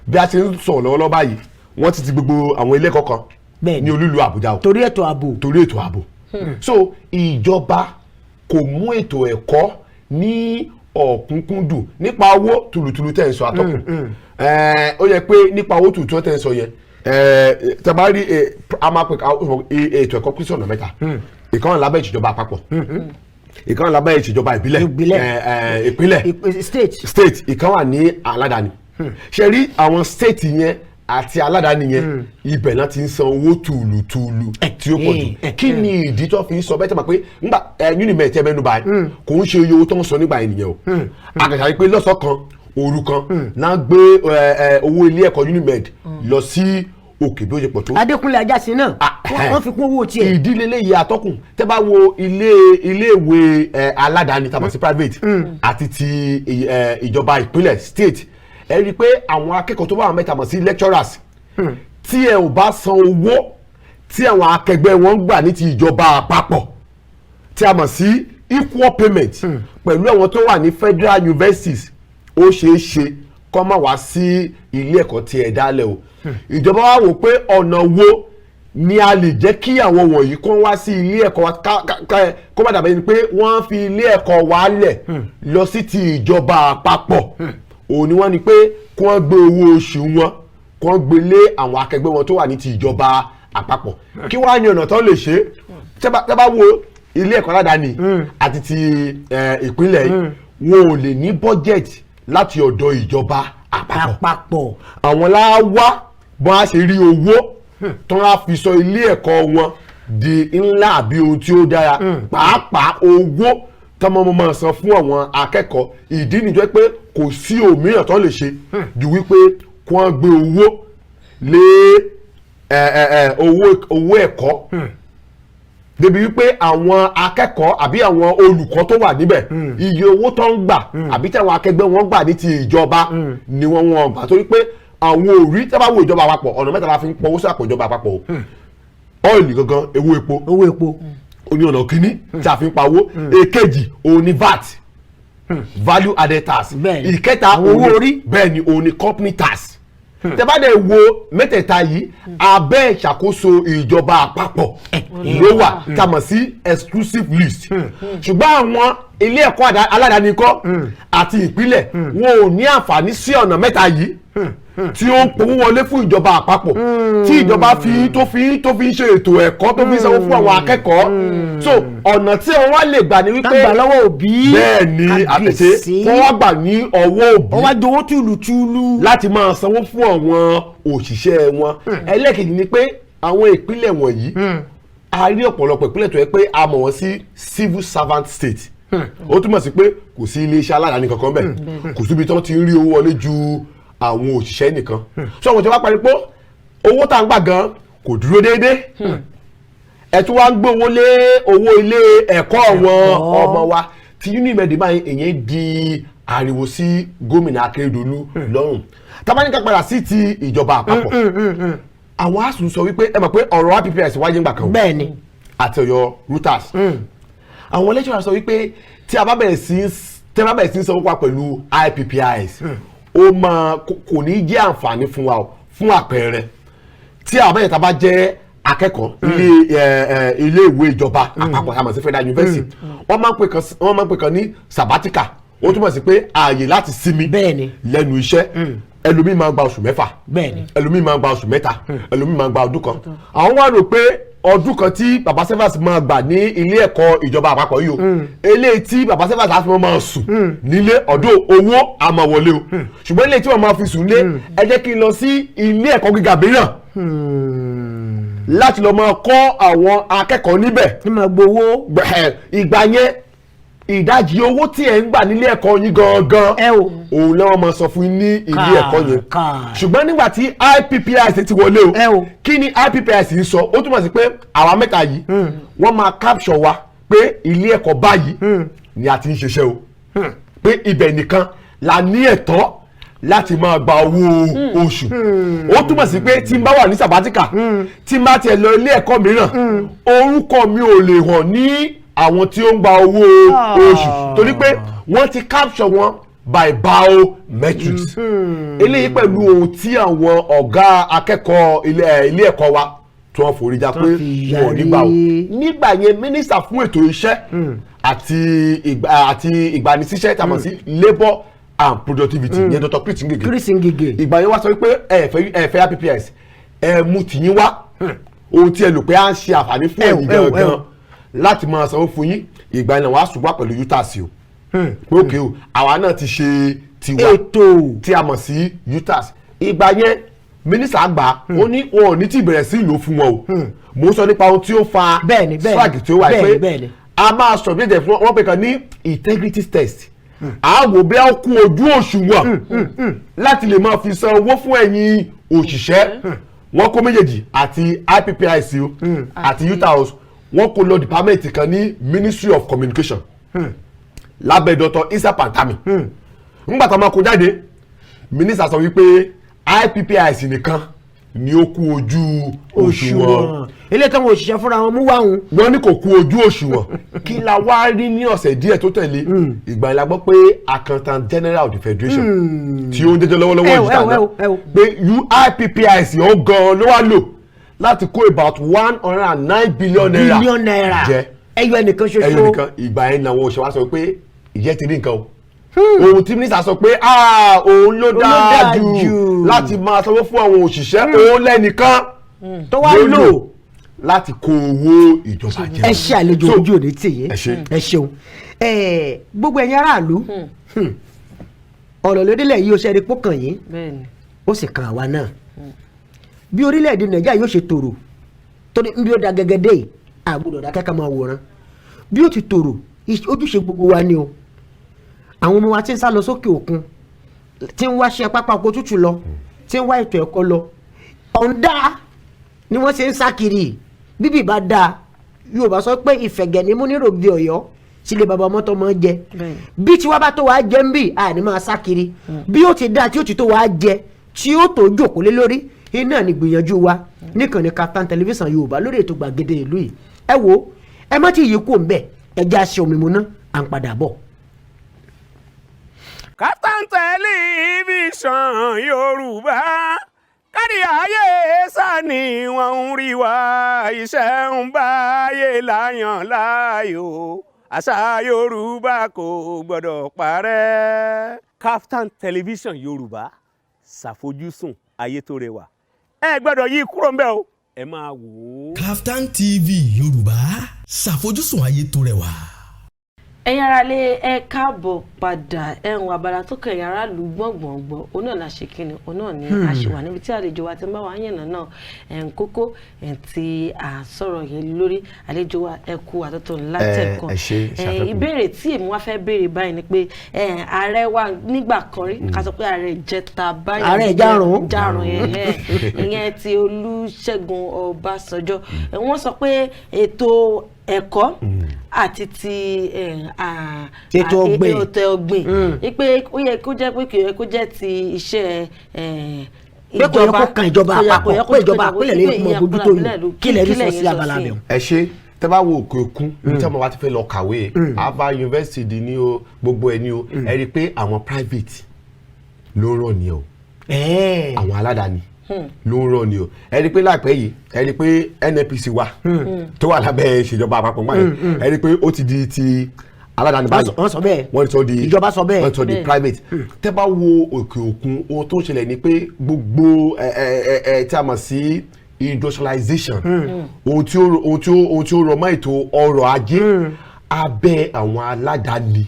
Bí a ṣe ń sọ̀rọ̀ lọ́wọ́lọ́wọ́ báyìí, wọ́n ti ti gbogbo àwọn ilé ẹ̀kọ́ kan ní olúìlú Àbújá o, Torí ètò ààbò. torí ètò ààbò. So ìjọba kò mú ètò ẹ̀kọ́ ní ọ̀kúnkúndùn nípa owó tùlùtùlù tẹ̀ ń sọ, àtọkùn. Ó yẹ pé nípa owó tùlùtùlù tẹ̀ ń sọ yẹn, tẹ́ bá rí a máa pè ètò ẹ̀kọ́ pín sí ọ̀nà mẹ́ta. Ìkan lábẹ́ ìjọba àpapọ̀. Ìkan wà lábẹ́ ìṣèjọba ìbílẹ̀. Ìbílẹ̀. Ìpínlẹ̀. State. State. Ìkan wà ní aládàáni. Ṣe rí àwọn state yẹn àti aládàáni yẹn, ibẹ̀ náà ti ń san owó tùlùtùlù tí ó pọ̀ jù. Kí ni ìdí tó fi ń sọ bẹ́ẹ̀? Tẹ́ ma pé ńgbà ẹ Unimed tẹ́ mẹ́nu báyìí, kò ń ṣe iye owó tó ń sọ nígbà yẹn nìyẹn o. Àgàtà yìí pé lọ́sọ̀ kan òru kan náà gbé ẹ, ẹ, owó ilé ẹ̀kọ́ Unimed lọ sí òkè bí ó ṣe pọ̀ tó. Adékúnlé Ajásin náà, Ah, wọ́n fi kún owó tiẹ̀. Ìdílé léyìí, atọ́kùn, tẹ́ bá wo iléèwé aládàáni tàbí sí private àti ti ìjọba ìpínlẹ̀, state, ẹ rí i pé àwọn akẹ́kọ̀ọ́ tó bá wọn mẹ́ta mọ̀ sí lecturers, tí ẹ ò bá san owó tí àwọn akẹgbẹ́ wọn ń gbà ní ti ìjọba àpapọ̀, tí a mọ̀ sí equal payment pẹ̀lú àwọn tó wà ní federal universities, ó ṣeé ṣe kó má wá sí ilé ẹ̀kọ́ tí ẹ dálẹ̀ o. Ìjọba wa wò pé ọ̀nà wo ni a lè jẹ́ kí àwọn wọ̀nyí kó wá sí ilé ẹ̀kọ́ wa, kó má dàbí ẹni pé wọ́n fi ilé ẹ̀kọ́ wa lẹ̀ lọ sí ti ìjọba àpapọ̀. Òun ni wọ́n ní pé kí wọ́n gbé owó oṣù wọn, kí wọ́n gbé lé àwọn akẹgbẹ́ wọn tó wà ní ti ìjọba àpapọ̀. Kí wàá ní ọ̀nà tó lè ṣe é? Tẹ́ bá wo ilé ẹ̀kọ́ aládàáni àti ti ìpínlẹ̀ yìí, wọn ò lè ní budget láti ọ̀dọ̀ ìjọba àpapọ̀. Àpapọ̀. Àwọn láwá bọ́n á ṣe rí owó tó á fi sọ ilé ẹ̀kọ́ wọn di ńlá àbí ohun tí ó dára, pàápàá owó tọmọ máa san fún àwọn akẹ́kọ̀ọ́. Ìdí nìjọ́ pé kò sí òmíràn tó lè ṣe ju wípé kí wọ́n gbé owó lé ẹ ẹ ẹ owó ẹ̀kọ́, débi wípé àwọn akẹ́kọ̀ọ́ àbí àwọn olùkọ́ tó wà níbẹ̀, iye owó tó ń gbà àbí tí àwọn akẹgbẹ́ wọn gbà ní ti ìjọba ni wọ́n gbà, torí pé àwọn òrí tí a bá wo ìjọba àpapọ̀, ọ̀nà mẹ́ta la fi ń pọwó sí àpò ìjọba àpapọ̀ o. Oil gangan, owó epo. Owó epo. Ó ní ọ̀nà kínní tí a fi ń pawó. Èkejì òun ni VAT, value added tax. Ìkẹta Àwọn owó òun ni- orí. Bẹ́ẹ̀ ni, òun ni company tax. Tẹ́ bá dẹ̀ wo mẹ́tẹ̀ẹ̀ta yìí, abẹ́ ìṣàkóso ìjọba àpapọ̀ ló wà, tá a mọ̀ sí exclusive list. Ṣùgbọ́n àwọn ilé ẹ̀kọ́ aládàáni kọ́ àti ìpínlẹ̀, wọn ò ní àǹfààní sí ọ̀nà mẹ́ta yìí tí ó ń powó wọlé fún ìjọba àpapọ̀, tí ìjọba fi tó fi ń ṣe ètò ẹ̀kọ́, tó fi ń sanwó fún àwọn akẹ́kọ̀ọ́. So ọ̀nà tí wọ́n wá lè gbà ní wípé ká gbà lọ́wọ́ òbí. Bẹ́ẹ̀ ni, àtẹ̀sẹ̀ Kábíyèsí. wọ́n wá gbà ní ọwọ́ òbí Wọ́n wá jowó tùlùtùlù. láti máa sanwó fún àwọn òṣìṣẹ́ wọn. Ẹlẹ́ẹ̀kejì ni pé àwọn ìpínlẹ̀ wọ̀nyí, a rí ọ̀pọ̀lọpọ̀ ìpínlẹ̀ tó yẹ pé a mọ̀ wọ́n sí civil servant state. Ó túmọ̀ sí pé kò sí iléeṣẹ́ aládàáni kankan bẹ́ẹ̀, kò síbi tí wọ́n ti ń rí owó wọlé ju àwọn òṣìṣẹ́ nìkan. So àwọn ìjọba parí pé owó tá à ń gbà gan kò dúró déédéé, ẹ tún wá ń gbé owó lé owó ilé ẹ̀kọ́ àwọn ọmọ wa. Tí Unimed báyìí, èyàn di ariwo sí gómìnà Akérédolú lọ́rùn. Tabaníkà padà sí ti ìjọba àpapọ̀, àwọn ASUU sọ wípé, ẹ mọ̀ pé ọ̀rọ̀ IPPIS wáyé ńgbà kan o, àti ọ̀yọ́ Reuters. Àwọn lecturer sọ wípé tí a bá bẹ̀rẹ̀ sí í sanwó pa pẹ̀lú IPPIS, ó máa kò ní jẹ́ àǹfààní fún wa o. Fún àpẹẹrẹ, tí àwọn mẹ́tẹ̀ẹ̀ta bá jẹ́ akẹ́kọ̀ọ́ ilé ẹ ẹ ilé ìwé ìjọba àpapọ̀ àmọ̀ sí federal university, wọ́n máa ń pè kan ní sabbatical. Ó túmọ̀ sí pé ààyè láti sinmi lẹ́nu iṣẹ́. Ẹlòmíì máa ń gba oṣù 6, ẹlòmíì máa ń gba oṣù 3, ẹlòmíì máa ń gba ọdún kan. Àwọn wá rò pé ọdún kan tí baba Servas máa gbà ní ilé ẹ̀kọ́ ìjọba àpapọ̀ yìí o, eléyìí tí baba Servas á fi máa sùn nílé ọdún, owó á máa wọlé o, ṣùgbọ́n eléyìí tí wọ́n máa fi sùn lé, ẹ jẹ́ kí n lọ sí ilé ẹ̀kọ́ gíga mìíràn láti lọ máa kọ́ àwọn akẹ́kọ̀ọ́ níbẹ̀ Ní máa gbowó. Ìgbà yẹn, ìdajì owó tí ẹ̀ ń gbà nílé ẹ̀kọ́ yín gangan, Ẹ o. òun làwọn máa sọ fún yín ní ilé ẹ̀kọ́ yẹn. Ṣùgbọ́n nígbà tí IPPIS ti wọlé o, Ẹ o. kí ni IPPIS ń sọ? Ó túmọ̀ sí pé àwa mẹ́ta yìí, wọ́n máa capture wa pé ilé ẹ̀kọ́ báyìí ni a ti ń ṣiṣẹ́ o, pé ibẹ̀ nìkan la ní ẹ̀tọ́ láti máa gba owó oṣù. Ó túmọ̀ sí pé tí n bá wà ní sabbatical, tí n bá tiẹ̀ lọ ilé ẹ̀kọ́ mìíràn, orúkọ mi ò lè hàn ní àwọn tí ó ń gba owó oṣù, torí pé wọ́n ti capture wọn by biometrics. Eléyìí pẹ̀lú ohun tí àwọn ọ̀gá akẹ́kọ̀ọ́ ilé ẹ̀kọ́ wa tí wọ́n forí já pé fi wọn ò ní gbà o. yarí. Nígbà yẹn, mínísítà fún ètò iṣẹ́ àti ìgbanisíṣẹ́ tí a mọ̀ sí labour and productivity yẹn, Dr. Chris Ngige, Chris Ngige. ìgbà yẹn wá sọ wípé ẹ fẹ́ IPPIS, ẹ mú tìyín wá, ohun tí ẹ lò pé à ń ṣe àǹfààní fún Ẹ o, ẹ̀yin ẹ o, ẹ gangan o. láti máa sanwó fún yín. Ìgbà yẹn wàá ṣùgbọ́n pẹ̀lú UTAS o, pé òkè o, àwa náà ti ṣe tiwa ètò tí a mọ̀ sí UTAS. Ìgbà yẹn, mínísítà àgbà ó ní wọn ò ní tí bẹ̀rẹ̀ sí ìlò fún wọn o. Mò ń sọ nípa ohun tí ó fa Bẹ́ẹ̀ni, bẹ́ẹ̀ni, strike tí ó wà bẹ́ẹ̀ni, pé bẹ́ẹ̀ni. a máa submit ẹ̀ fún wọn pé kan ní integrity test, a wò bí a kún ojú òṣùwọ̀n láti lè máa fi san owó fún ẹ̀yin òṣìṣẹ́. Wọ́n kó méjèèjì, àti IPPIS o àti UTAS, wọ́n kó lọ department kan ní Ministry of Communication lábẹ́ Dr. Isa Pantami. Ńgbà tó máa kó jáde, mínísítà sọ wípé IPPIS nìkan ni ó kú ojú òṣùwọ̀n. Òṣùwọ̀n ilé táwọn òṣìṣẹ́ fúnra wọn mú wá òun. Wọ́n ní kò kú ojú òṣùwọ̀n. Kí la wá rí ní ọ̀sẹ̀ díẹ̀ tó tẹ̀lé? Ìgbà yẹn la gbọ́ pé Accountant General of the Federation tí ó ń jẹ́jọ́ lọ́wọ́lọ́wọ́ Ẹ wò, yìí ẹ wò, tàná ẹ wò, ẹ wò. pé IPPIS ó gan ló wá lò láti kó about 109 billion naira billion naira jẹ ẹyọ ẹnìkan ṣoṣo. Ẹyọ nìkan. Ìgbà yẹn làwọn òṣèwà sọ pé ìyẹn ti rí nǹkan o, ohun tí mínísítà sọ pé, "Ah, òun ló dáa dáa jù jù láti máa sanwó fún àwọn òṣìṣẹ́, òun lẹ́nìkan tó wá ló lò láti kó owó ìjọba jẹ." Ẹ ṣe àlejò, So, ojú òní tì yín. Ẹ ṣé. Ẹ ṣeun. Ẹ gbogbo ẹ̀yin aráàlú, ọ̀rọ̀ lórílẹ̀ yìí ó ṣe é pọ̀ kàn yín, ó sì kan àwa náà. Bí orílẹ̀-èdè Nàìjíríà yóò ṣe tòrò, torí bí ó da gẹ́gẹ́ dé yìí, àgbọ́dọ̀ dákẹ́ ká máa wòran. Bí ó ti tòrò, ojúṣe gbogbo wa ni o. Àwọn ọmọ wa tí ń sá lọ sókè òkun, tí ń wáṣẹ́ pápá oko tútù lọ, tí ń wá ètò ẹ̀kọ́ lọ, ọ̀ǹda ni wọ́n ṣe ń sá kiri. Bíbí bá dáa, Yorùbá sọ pé ìfẹ̀gẹ̀nímú ní rògbì Ọ̀yọ́ sílé baba ọmọ tó mọ́ jẹ. Bí tiwa bá tó wàá jẹ ń bì, àní máa sá kiri. Bí ó ti dáa, tí ó ti tó wàá jẹ, tí ó tó jókòó lé lórí iná ní gbìyànjú wa níkànnì Kaftan Television Yorùbá lórí ètò Gbàgede Ìlú yìí. Ẹ wo, ẹ má ti yí kó ń bẹ, ẹ já ṣe omi mu ná, à ń padà bọ̀. Kaftan Television Yorùbá, kárí ayé sani wọ́n ń rí wa. Iṣẹ́ ń báyé láyàn láàyò, àṣà Yorùbá kò gbọ́dọ̀ parẹ́. Kaftan Television Yorùbá, ṣàfojúsùn ayé tó rẹwà. Ẹ gbọ́dọ̀ yí kúrò ńbẹ̀ o, ẹ máa wò ó. Kaftan TV Yorùbá, ṣàfojúsùn ayé tó rẹwà. Ẹ̀yin aráalé, ẹ káàbọ̀ padà. Ẹ̀hún abala tó kẹ̀yìn aráàlú gbọ̀ngbọ̀ngbọ̀n, òun náà la ṣe kíni, òun náà ni a ṣe wà níbi tí àlejò wa ti ń bá wa yànnà náà ẹ̀ ń kókó ẹ̀ tí à ń sọ̀rọ̀ yẹn lórí. Àlejò wa, ẹ kú àtúntò látẹ̀kọ́. Ẹ ṣé, ṣàfẹ́kù. Ìbéèrè tí èmi wá fẹ́ béèrè báyìí ni pé ààrẹ wa nígbà kan rí, ká sọ pé ààrẹ ìjẹta báyìí, Ààrẹ ìjárùn. Ìjárùn yẹn, ìyẹn ti Olúṣẹ́gun Ọbásanjọ́. Wọ́n sọ pé ètò ẹ̀kọ́ àti ti Ètò ọ̀gbìn. Ètò ọ̀gbìn, wípé ó yẹ kó jẹ́ pé kò yẹ kó jẹ́ ti iṣẹ́ Pé kò yẹ kó kan ìjọba kò yẹ àpapọ̀, kó pé ìjọba kan àpilẹ̀ lè pé mọ ìyẹn bójútó ìpínlẹ̀ yìí. ló- Kí lẹ rí kí sọ lẹ̀yin sí abala sí? bẹ̀? Ẹ ṣe. Tẹ́ bá wo òkè òkun, ní tí ọmọ wa ti fẹ́ lọ kàwé, Harvard University ní o, gbogbo ẹ ní o, ẹ rí i pé àwọn private ló ń rọ̀ ní o, àwọn aládàáni ló ń rọ̀ ní o. Ẹ rí i pé láìpẹ́ yìí, ẹ rí i pé NNPC wa tó wà lábẹ́ ìṣèjọba àpapọ̀ gbà yẹn, ẹ rí i pé ó ti di ti aládàáni báyìí. Wọ́n sọ bẹ́ẹ̀. Wọ́n ti sọ di Ìjọba sọ bẹ́ẹ̀. Wọ́n ti sọ di private. Tẹ́ bá wo òkè òkun, ohun tó ń ṣẹlẹ̀ ni pé gbogbo ẹ ẹ ẹ ẹ tí a mọ̀ sí industrialization, ohun tí ó rọ mọ́ ètò ọrọ̀ ajé, abẹ́ àwọn aládàáni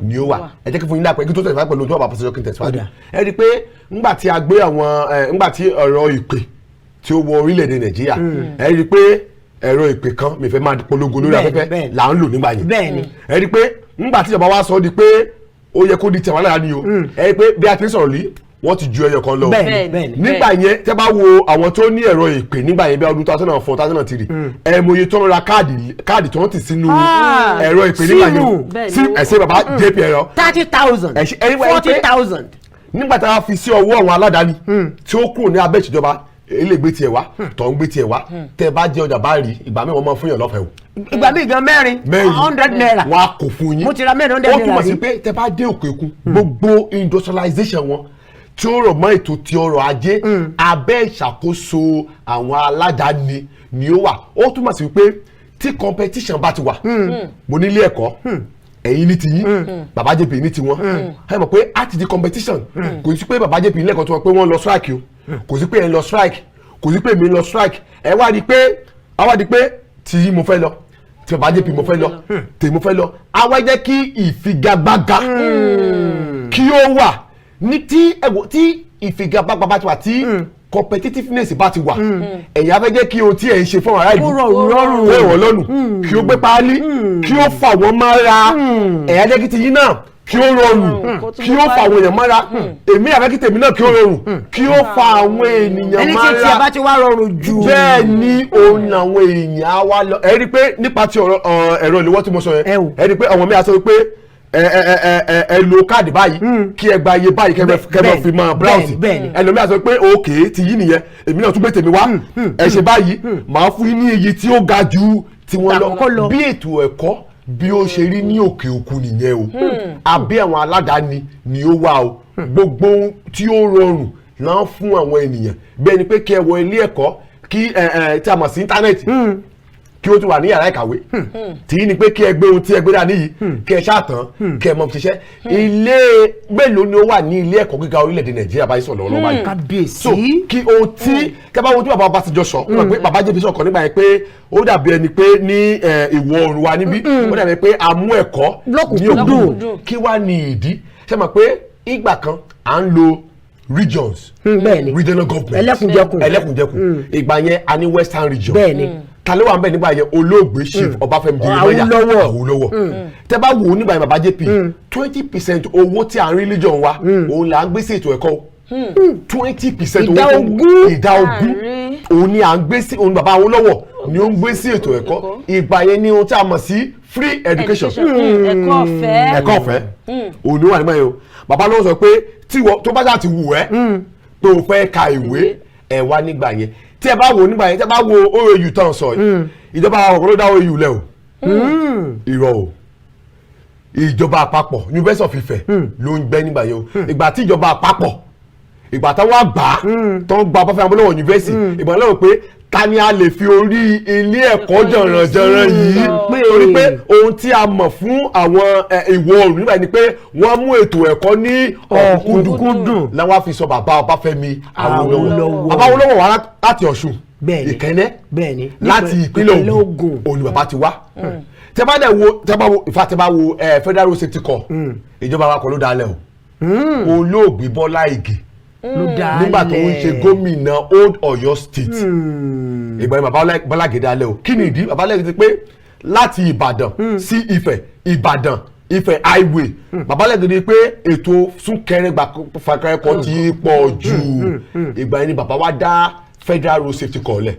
ni ó wà. Ẹ jẹ́ kí fún yín lápẹ́ kí tó tẹ̀síwájú pẹ̀lú ojú ọ̀bà pàṣẹ kí n tẹ̀síwájú. Ó dà. Ẹ rí i pé ńgbà tí a gbé àwọn ẹ ńgbà tí ẹ̀rọ ìpè tí ó wọ orílẹ̀-èdè Nàìjíríà, ẹ rí i pé ẹ̀rọ ìpè kan mi fẹ́ máa polongo lórí afẹ́fẹ́ là ń lò nígbà yẹn. Ẹ rí i pé ńgbà tí ìjọba wa sọ ọ́ di pé ó yẹ kó di tẹ̀wọ́n lára ni o, ẹ rí i pé bí a ti ń sọ̀rọ̀ lí, wọ́n ti ju ẹyọ kan lọ. Bẹ́ẹ̀ni. Nígbà yẹn, tẹ́ bá wo àwọn tó ní ẹ̀rọ ìpè nígbà yẹn, bí ọdún 2004, 2003, ẹ mọ iye tó ń ra káàdì tó ń tì sínú ẹ̀rọ ìpè nígbà yẹn. SIM. Sí ẹ̀sẹ̀ bàbá JP ẹ̀rọ 30,000, Ẹ ṣe- ẹ wá rí forty pé thousand. nígbà tá a fi sí ọwọ́ àwọn aládàáni tí ó kúrò ní abẹ́ ìṣèjọba, ilé gbé tiẹ̀ wá, tó ń gbé tiẹ̀ wá, tẹ́ bá jẹ́ ọjà bá rí, ìgbà míì wọ́n máa fún yàn lọ́fẹ̀ẹ́ o. Ìgbà míì gan, mẹ́rin, Mẹ́rin. ₦100. Wọ́n á kó fún yín. Mo ti ra mẹ́rin hundred Ó naira túmọ̀ sí rí. pé tẹ́ bá dé òkè òkun, gbogbo industrialization wọn tí ó rọ̀ mọ́ ètò ti ọrọ̀ ajé, abẹ́ ìṣàkóso àwọn aládàáni ni ó wà. Ó túmọ̀ sí pé tí competition bá ti wà, mo nílé ẹ̀kọ́, ẹ̀yin ní tiyín, bàbá JP ní tiwọn, ẹ mọ̀ pé á ti di competition. Kò sí pé bàbá JP nílẹ̀ kan tó wọ́n pé wọ́n lọ strike o, kò sí pé ẹ̀ ń lọ strike, kò sí pé èmi ń lọ strike. Ẹ wá di pé á wá di pé tí mo fẹ́ lọ Tí bàbá JP mo fẹ́ lọ, tèmi mo fẹ́ lọ. Àwa jẹ́ kí ìfigagbága kí ó wà ní tí ẹ̀wọ̀, tí ìfigagbága bá ti wà, tí competitiveness bá ti wà, ẹ̀yin á fẹ́ jẹ́ kí ohun tí ẹ̀ ń ṣe fún ará ìlú Kó rọrùn lọ́rùn. kó rọ̀ lọ́rùn, kí ó gbé páálí, kí ó fà wọ́n mára. Ẹ̀yin á jẹ́ kí tiyín náà kí ó rọrùn, Kó tún kí ó gbé fà àwọn páálí. èèyàn mára. Èmi àfẹ́ kí tèmi náà kí ó rọrùn, kí ó fà àwọn ènìyàn Ẹni tí mára. tí ẹ bá ti wá rọrùn jù. Bẹ́ẹ̀ ni, òun làwọn èèyàn á wá lọ. Ẹ rí i pé nípa ti ọ̀rọ̀ ẹ̀rọ ìléwọ́ tí mo sọ yẹn, Ẹ wò. ẹ rí i pé àwọn mi á sọ pé ẹ ẹ ẹ ẹ ẹ ẹ lo káàdì báyìí, kí ẹ gba iye báyìí, kẹ bẹ fi máa browse. Bẹ́ẹ̀ ni. Ẹlòmíì á sọ pé òkè ti yí nìyẹn, èmi náà tún gbé tèmi wá, ẹ ṣe báyìí, màá fún yín ní iye tí ó ga ju tiwọn Tàkọ́kọ́ lọ. lọ. Bí ètò ẹ̀kọ́ bí ó ṣe rí ní òkè òkun nìyẹn o. Àbí àwọn aládàáni ni ó wà o, gbogbo ohun tí ó rọrùn là ń fún àwọn ènìyàn. Bẹ́ẹ̀ ni pé kí ẹ wọ ilé ẹ̀kọ́, kí ẹ ẹ tí a mọ̀ sí íńtánẹ́ẹ̀tì, kí ó ti wà ní yàrá ìkàwé. Tí ní pé kí ẹ gbé ohun tí ẹ gbé dání yìí, kí ẹ ṣáàtàn, kí ẹ mọ̀ ṣiṣẹ́. Ilé mélòó ni ó wà ní ilé ẹ̀kọ́ gíga orílẹ̀-èdè Nàìjíríà báyìí sọ̀rọ̀ lọ́wọ́ báyìí? Kábíyèsí. So kí ohun tí kí a bá wo tí bàbá Ọbásanjọ́ sọ, ó mọ̀ pé bàbá JP sọ̀kan nígbà yẹn pé ó dàbí ẹni pé ní ìwọ̀ oòrùn wa níbí, ó dàbí ẹni pé a mú ẹ̀kọ́ ní lọ́kùnkúndùn. òkúndùn. Kí wá ní ìdí? Ṣé mọ̀ pé ìgbà kan à ń lo regions, Bẹ́ẹ̀ ni. regional government, Ẹlẹ́kùnjẹkùn. ẹlẹ́kùnjẹkùn. Ìgbà yẹn a ní Western Region. Bẹ́ẹ̀ ni. Ta ló wà ń bẹ̀ nígbà yẹn? Olóògbé Chief Ọbáfẹ́mi Jeremiah Awólọ́wọ̀. Awólọ́wọ̀. Tẹ́ bá wò ó nígbà yẹn, bàbá JP, 20% owó tí à ń rí region wa, òun là ń gbé sí ètò ẹ̀kọ́. 20% Ìdá owó tó ogún. ìdá 20 Àárín. òun ni à ń gbé sí, òun bàbá Awólọ́wọ̀ ni ó ń gbé sí ètò ẹ̀kọ́. Ìgbà yẹn ni ohun tí a mọ̀ sí free education, Ẹ̀kọ́ ọ̀fẹ́. ẹ̀kọ́ ọ̀fẹ́, òun ni wà nígbà yẹn o. Bàbá ló sọ pé tí wọ́n tó bá ṣáà ti wù ẹ́ pé o fẹ́ ka ìwé ẹ̀ wá nígbà yẹn. Tí ẹ bá wo nígbà yẹn, tí ẹ bá wo OAU tán sọ yìí, ìjọba àpapọ̀ ló dá OAU lẹ̀ o. Irọ́ o. Ìjọba àpapọ̀, University of Ife ló ń gbẹ́ nígbà yẹn o. Ìgbà tí ìjọba àpapọ̀, ìgbà táwọn àgbà tó ń gba Ọbáfẹ́mi Awólọ́wọ̀ University, ìgbà náà pé ta ni a lè fi orí ilé ẹ̀kọ́ jọ̀rànjọ̀ràn yìí Pé- torí pé ohun tí a mọ̀ fún àwọn ìwọ̀ oòrùn nígbà yẹn ni pé wọ́n mú ètò ẹ̀kọ́ ní ọ̀kúndùn Ọ̀kúnkúndùn. làwọn fi sọ bàbá Ọbáfẹ́mi Awólọ́wọ̀. Awólọ́wọ̀. Bàbá Awólọ́wọ̀ wá láti Ọ̀ṣun, Bẹ́ẹ̀ni. Ìkẹ́nnẹ́, Bẹ́ẹ̀ni. láti ìpínlẹ̀ Ògùn òun ni bàbá ti wá. Tẹ́ bá dẹ̀ wo, tẹ́ bá wo ìfà, tẹ́ bá wo Federal Road Safety Corps, ìjọba wa kọ́ ló dálẹ̀ o. Olóògbé Bọ́lá Ìgè Ló dá nígbà tó ń ṣe gómìnà Old Ọ̀yọ́ State, ìgbà yẹn bàbá Bọ́lá Ìgè dálẹ̀ o. Kí ni ìdí? Bàbá Ìgè ti pé láti Ìbàdàn sí Ifẹ̀, Ìbàdàn Ifẹ̀ highway, bàbá Ìgè ni pé ètò súnkẹrẹ fàkẹrẹ kan ti pọ̀ jù. Ìgbà yẹn ni bàbá wa dá Federal Road Safety Corps lẹ̀.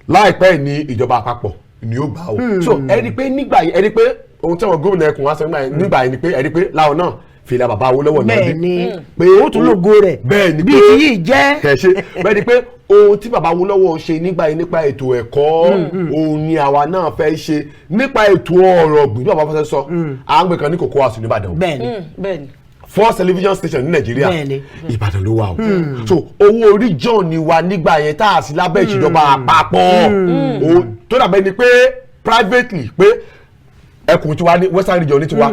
Láìpẹ́ ní ìjọba àpapọ̀ ni ó gbà o. So ẹ rí i pé nígbà yẹn, ẹ rí i pé ohun tí àwọn gómìnà ẹkùn wa sọ nígbà yẹn ni pé ẹ rí i pé láwọn náà fìlà bàbá Awólọ́wọ̀ náà Bẹ́ẹ̀ ni. pé Ó tún lógo rẹ̀. Bẹ́ẹ̀ ni. Bí Pé ti yìí jẹ́. ẹ ṣe bẹ́ẹ̀ ni pé ohun tí bàbá Awólọ́wọ̀ ṣe nígbà yẹn nípa ètò ẹ̀kọ́, òun ni àwa náà fẹ́ ṣe nípa ètò ọ̀rọ̀ ọ̀gbìn. Bí bàbá fẹ́ sọ, à ń gbé kan ní Cocoa House nìbàdàn, Bẹ́ẹ̀ ni. Bẹ́ẹ̀ ni. First television station ní Nàìjíríà, Bẹ́ẹ̀ni. Ìbàdàn ló wà o. So owó region ni wa nígbà yẹn tá a sí lábẹ́ ìṣèjọba àpapọ̀ o, tó dàbẹ́ ni pé privately pé ẹkùn tiwa ní Western Region ní tiwa,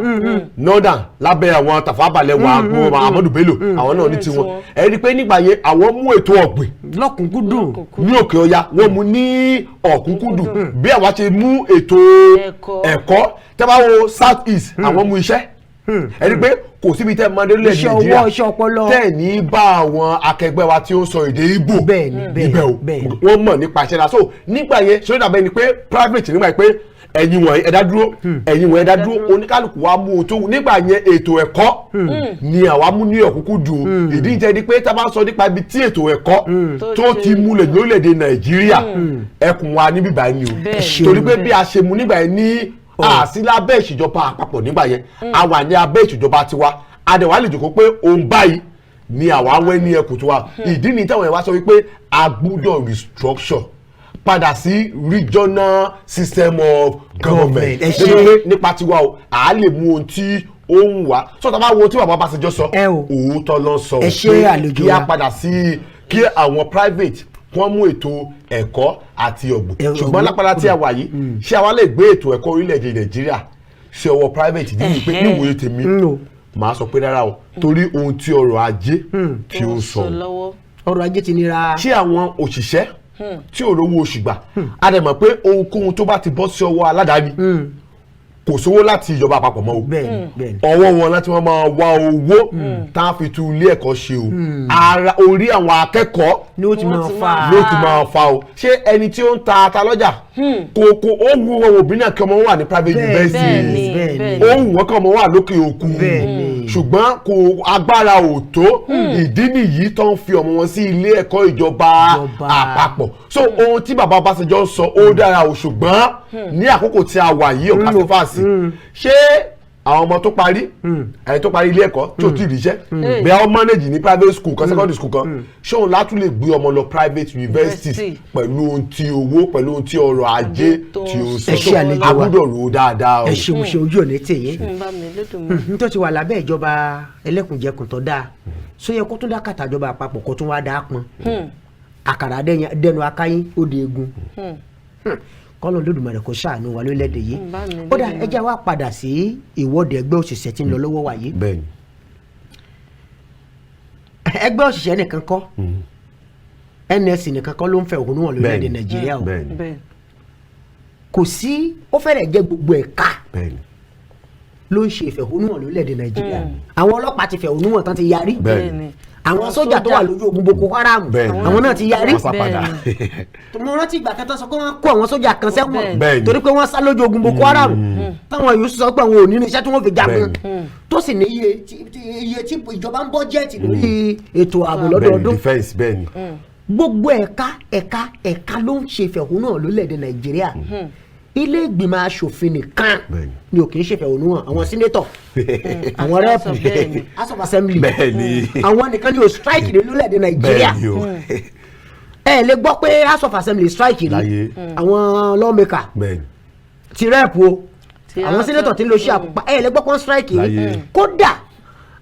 Northern lábẹ́ àwọn Tafawa Balewa, Ahmadu Bello, àwọn náà ní tiwọn. Ẹ rí i pé nígbà yẹn àwọn mú ètò ọ̀gbìn Lọ́kùnkúndùn. ní òkè ọya, wọ́n mú ní ọ̀kúnkúndùn bí àwa ṣe mú ètò Ẹ̀kọ́. ẹ̀kọ́. Tẹ́ bá wo South East, àwọn mú iṣẹ́. Ẹ rí i pé kò síbi tẹ́ máa dé lórílẹ̀ Iṣẹ́ Nàìjíríà ọwọ́, iṣẹ́ ọpọlọ. tẹ́ ẹ̀ ní bá àwọn akẹgbẹ́ wa tí ó ń sọ èdè Ìgbò Bẹ́ẹ̀ni, níbẹ̀ o. bẹ́ẹ̀ni. Wọ́n mọ̀ nípa iṣẹ́ la. So nígbà yẹn ṣé ó dàbẹ́ ni pé private nígbà yẹn pé ẹ̀yin wọ̀nyí ẹ dá dúró, ẹ̀yin wọ̀nyí ẹ dá dúró, oníkálukú wa mú ohun tó wù. Nígbà yẹn ètò ẹ̀kọ́ ni àwa mú ní ọ̀kúnkúndùn. Ìdí ìjẹ́ ni pé tá a bá sọ nípa ibi tí ètò ẹ̀kọ́ tó ti múlẹ̀ lórílẹ̀‐èdè Nàìjíríà, ẹkùn wa níbí báyìí ni o. Torí pé bí a ṣe mú nígbà yẹn ní àsí lábẹ́ ìṣèjọba àpapọ̀ nígbà yẹn, a wà ní abẹ́ ìṣèjọba tiwa, a dẹ̀ wá lè jòkó pé òun báyìí ni àwa wẹ́ ní ẹkùn tiwa. Ìdí ni táwọn yẹn wá sọ wípé a gbúdọ̀ restructure padà sí regional system of government. Ẹ ṣé. Débi pé nípa tiwa o, à á lè mú ohun tí ó ń wá sọ. Tá a bá wo tí bàbá Ọbásanjọ́ sọ, Ẹ o. òótọ́ ló ń sọ. Ẹ ṣé, pé àlejò kí a wa. padà sí kí àwọn private wọ́n mú ètò ẹ̀kọ́ àti ọ̀gbìn, ṣùgbọ́n ọ̀gbìn. lápára tí a wà yìí, ṣé àwa lè gbé ètò ẹ̀kọ́ orílẹ̀-èdè Nàìjíríà sí ọwọ́ private? Nínú pé níwòye tèmi, Mm, o. màá sọ pé rárá o, torí ohun tí ọrọ̀ ajé tí ó ń sọ. Lọ́wọ́. Ọrọ̀ ajé ti nira. Ṣé àwọn òṣìṣẹ́ tí ò rówó oṣù gbà. A dẹ̀ mọ̀ pé ohunkóhun tó bá ti bọ́ sí ọwọ́ aládàáni, kò sówó láti ìjọba àpapọ̀ mọ́ o. bẹ́ẹ̀ni bẹ́ẹ̀ni Ọwọ́ wọn láti wọ́n máa wá owó tá a fi tu ilé ẹ̀kọ́ ṣe o. Ara orí àwọn akẹ́kọ̀ọ́ ni ó ti Wọ́n máa ti fa máa ló ti máa fa o. Ṣé ẹni tí ó ń ta ata lọ́jà kò ó wu wọn òbí náà kí ọmọ wọn wà ní private university? Bẹ́ẹ̀ni. Bẹ́ẹ̀ni. Bẹ́ẹ̀ni. Ó wù wọ́n kí ọmọ wà lókè òkun, ṣùgbọ́n kò agbára ò tó. Ìdí nìyí tó ń fi ọmọ wọn sí ilé ẹ̀kọ́ ìjọba Ìjọba. àpapọ̀. So ohun tí bàbá Ọbásanjọ́ ń sọ, ó dára o, ṣùgbọ́n ní àkókò tí a wà yìí, ọ̀gá fífàsì, ṣé àwọn ọmọ tó parí, ẹni tó parí ilé ẹ̀kọ́ tí ò tí ì ríṣẹ́, bí àwọn manage ní private school kan, secondary school kan, ṣé òun látún lè gbé ọmọ lọ private universities University. pẹ̀lú ohun tí owó, pẹ̀lú ohun tí ọrọ̀ ajé tó tí ó sọ? Ẹ ṣé, àlejò A wa. gbọ́dọ̀ rò ó dáadáa o. Ẹ ṣeun, ṣe ojú òní tèyí. Ń bá mi lódùmarè. N tó ti wà lábẹ́ ìjọba ẹlẹ́kùnjẹkùn tó dáa, só yẹ kó tún dá kàtà ìjọba àpapọ̀, kó tún wá dáa pọn àkàrà dẹnu akáyín ó di egun. Kọ́lọ̀ lódùmarè kó ṣàánú wa lórílẹ̀‐èdè yìí. Bá mi. Ó dà, ẹ jẹ́ wá padà sí ìwọ́de ẹgbẹ́ òṣìṣẹ́ tí ń lọ lọ́wọ́ wa yìí. Ẹgbẹ́ òṣìṣẹ́ nìkan kọ́, NLC nìkan kọ́ ló ń fẹ̀hónú hàn lórílẹ̀‐èdè Nàìjíríà o. Kò sí, ó fẹ́rẹ̀ jẹ́ gbogbo ẹ̀ka ló ń ṣe ìfẹ̀hónúhàn lórílẹ̀‐èdè Nàìjíríà. Àwọn ọlọ́pàá ti fẹ̀hónúhàn tán, ti yarí. Àwọn sójà tó wà lójú ogun Boko Haram, àwọn náà ti yarí. Wọ́n sá padà. Mo rántí ìgbà kan tó sọ pé wọ́n kó àwọn sójà kan sẹ́wọ̀n torí pé wọ́n sá lójú ogun Boko Haram, táwọn yóò sọ pé àwọn ò ní irinṣẹ́ tí wọ́n fi jagun, tó sì ní iye tí ìjọba ń bọ́jẹ́ẹ̀tì lórí ètò ààbò lọ́dọọdún. Defence, bẹ́ẹ̀ni. Gbogbo ẹ̀ka ẹ̀ka ẹ̀ka ló ń ṣe ìfẹ̀hónúhàn lórílẹ̀‐èdè Nàìjíríà. Ilé ìgbìmọ̀ asòfin nìkan ni ò kì í ṣe ìfẹ̀hónúhàn. Àwọn senator, àwọn rep, House of Assembly, àwọn nìkan ni ò strike ní lórílẹ̀‐èdè Nàìjíríà. bẹ́ẹ̀ni o Ẹ lè gbọ́ pé House of Assembly strike rí. Láyé. Àwọn lawmaker, ti rep o, àwọn senator tí ń lo ṣé àpòpá, ẹ lè gbọ́ pé wọ́n strike rí. Láyé. Kódà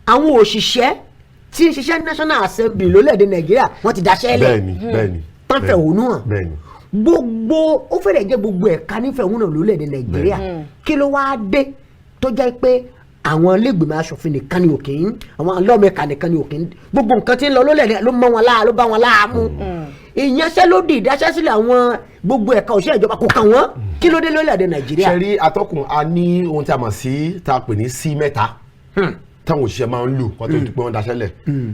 àwọn òṣìṣẹ́ tí ń ṣiṣẹ́ National Assembly lórílẹ̀‐èdè Nàìjíríà, wọ́n ti daṣẹ́ lẹ̀ bẹ́ẹ̀ni bẹ́ẹ̀ni tán fẹ̀hónú hàn. Gbogbo, ó fẹ́rẹ̀ jẹ́ gbogbo ẹ̀ka nífẹ̀hónú hàn lórílẹ̀‐èdè Nàìjíríà. Kí ló wáá dé tó jẹ́ pé àwọn ilégbèmọ̀ aṣòfin nìkan ni òkè ń, àwọn lawmaker nìkan ni òkè ń, gbogbo nǹkan tí ń lọ lórílẹ̀ ló mọ́ wọn láà, ló bá wọn láàmú, ìyanṣẹ́lódì, ìdáṣẹ́sílẹ̀ àwọn gbogbo ẹ̀ka òṣìṣẹ́ ìjọba kò kàn wọ́n? Kí ló dé lórílẹ̀‐èdè Nàìjíríà? Ṣe rí, atọ́kùn, a ní ohun tí a mọ̀ sí, tá a pè ní sí mẹ́ta táwọn òṣìṣẹ́ máa ń lò kó tó di pé wọ́n daṣẹ́ lẹ̀.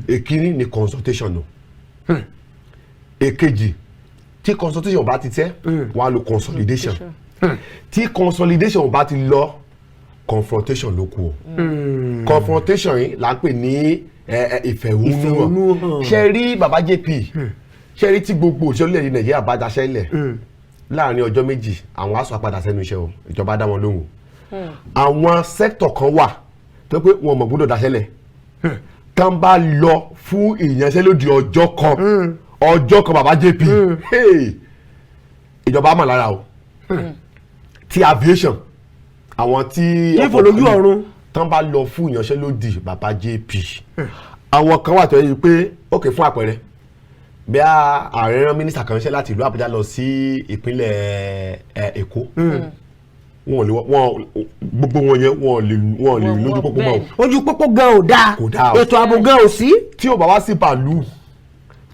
Èkíní ni consultation o. Èkejì, tí consultation bá ti tẹ́, wọ́n á lo consolidation. Tí consolidation bá ti lọ, confrontation ló kù o. Confrontation yìí là ń pè ní ìfẹ̀hónúhàn. Ìfẹ̀hónúhàn. Ṣe rí, bàbá JP, ṣe rí, tí gbogbo òṣèlú orílẹ̀-èdè Nàìjíríà bá daṣẹ́ lẹ̀ láàrin ọjọ́ 2, àwọn aṣọ àpadà sẹ́nu iṣẹ́ o. Ìjọba dá wọn lóhùn. Àwọn sector kan wà tó pé wọn mọ̀ gbọ́dọ̀ daṣẹ́ lẹ̀. Tán bá lọ fún ìyanṣẹ́lódì ọjọ́ kan, ọjọ́ kan, bàbá JP, hey, ìjọba mọ̀ lára o. Ti aviation, àwọn tí Tí fò lójú ọ̀run. Tán bá lọ fún ìyanṣẹ́lódì, bàbá JP, àwọn kan wà tó yẹ pé, ok, fún àpẹẹrẹ, bí a ààrẹ rán mínísítà kan ṣe láti ìlú Àbújá lọ sí ìpínlẹ̀ Èkó, wọn ò lè, wọn gbogbo wọn yẹn, wọn ò lè lójú pópó mọ́ o. Ojú pópó gan ò dáa. Kò dáa o. Ètò ààbò gan ò sí. Tí ò bá wá sí bàálù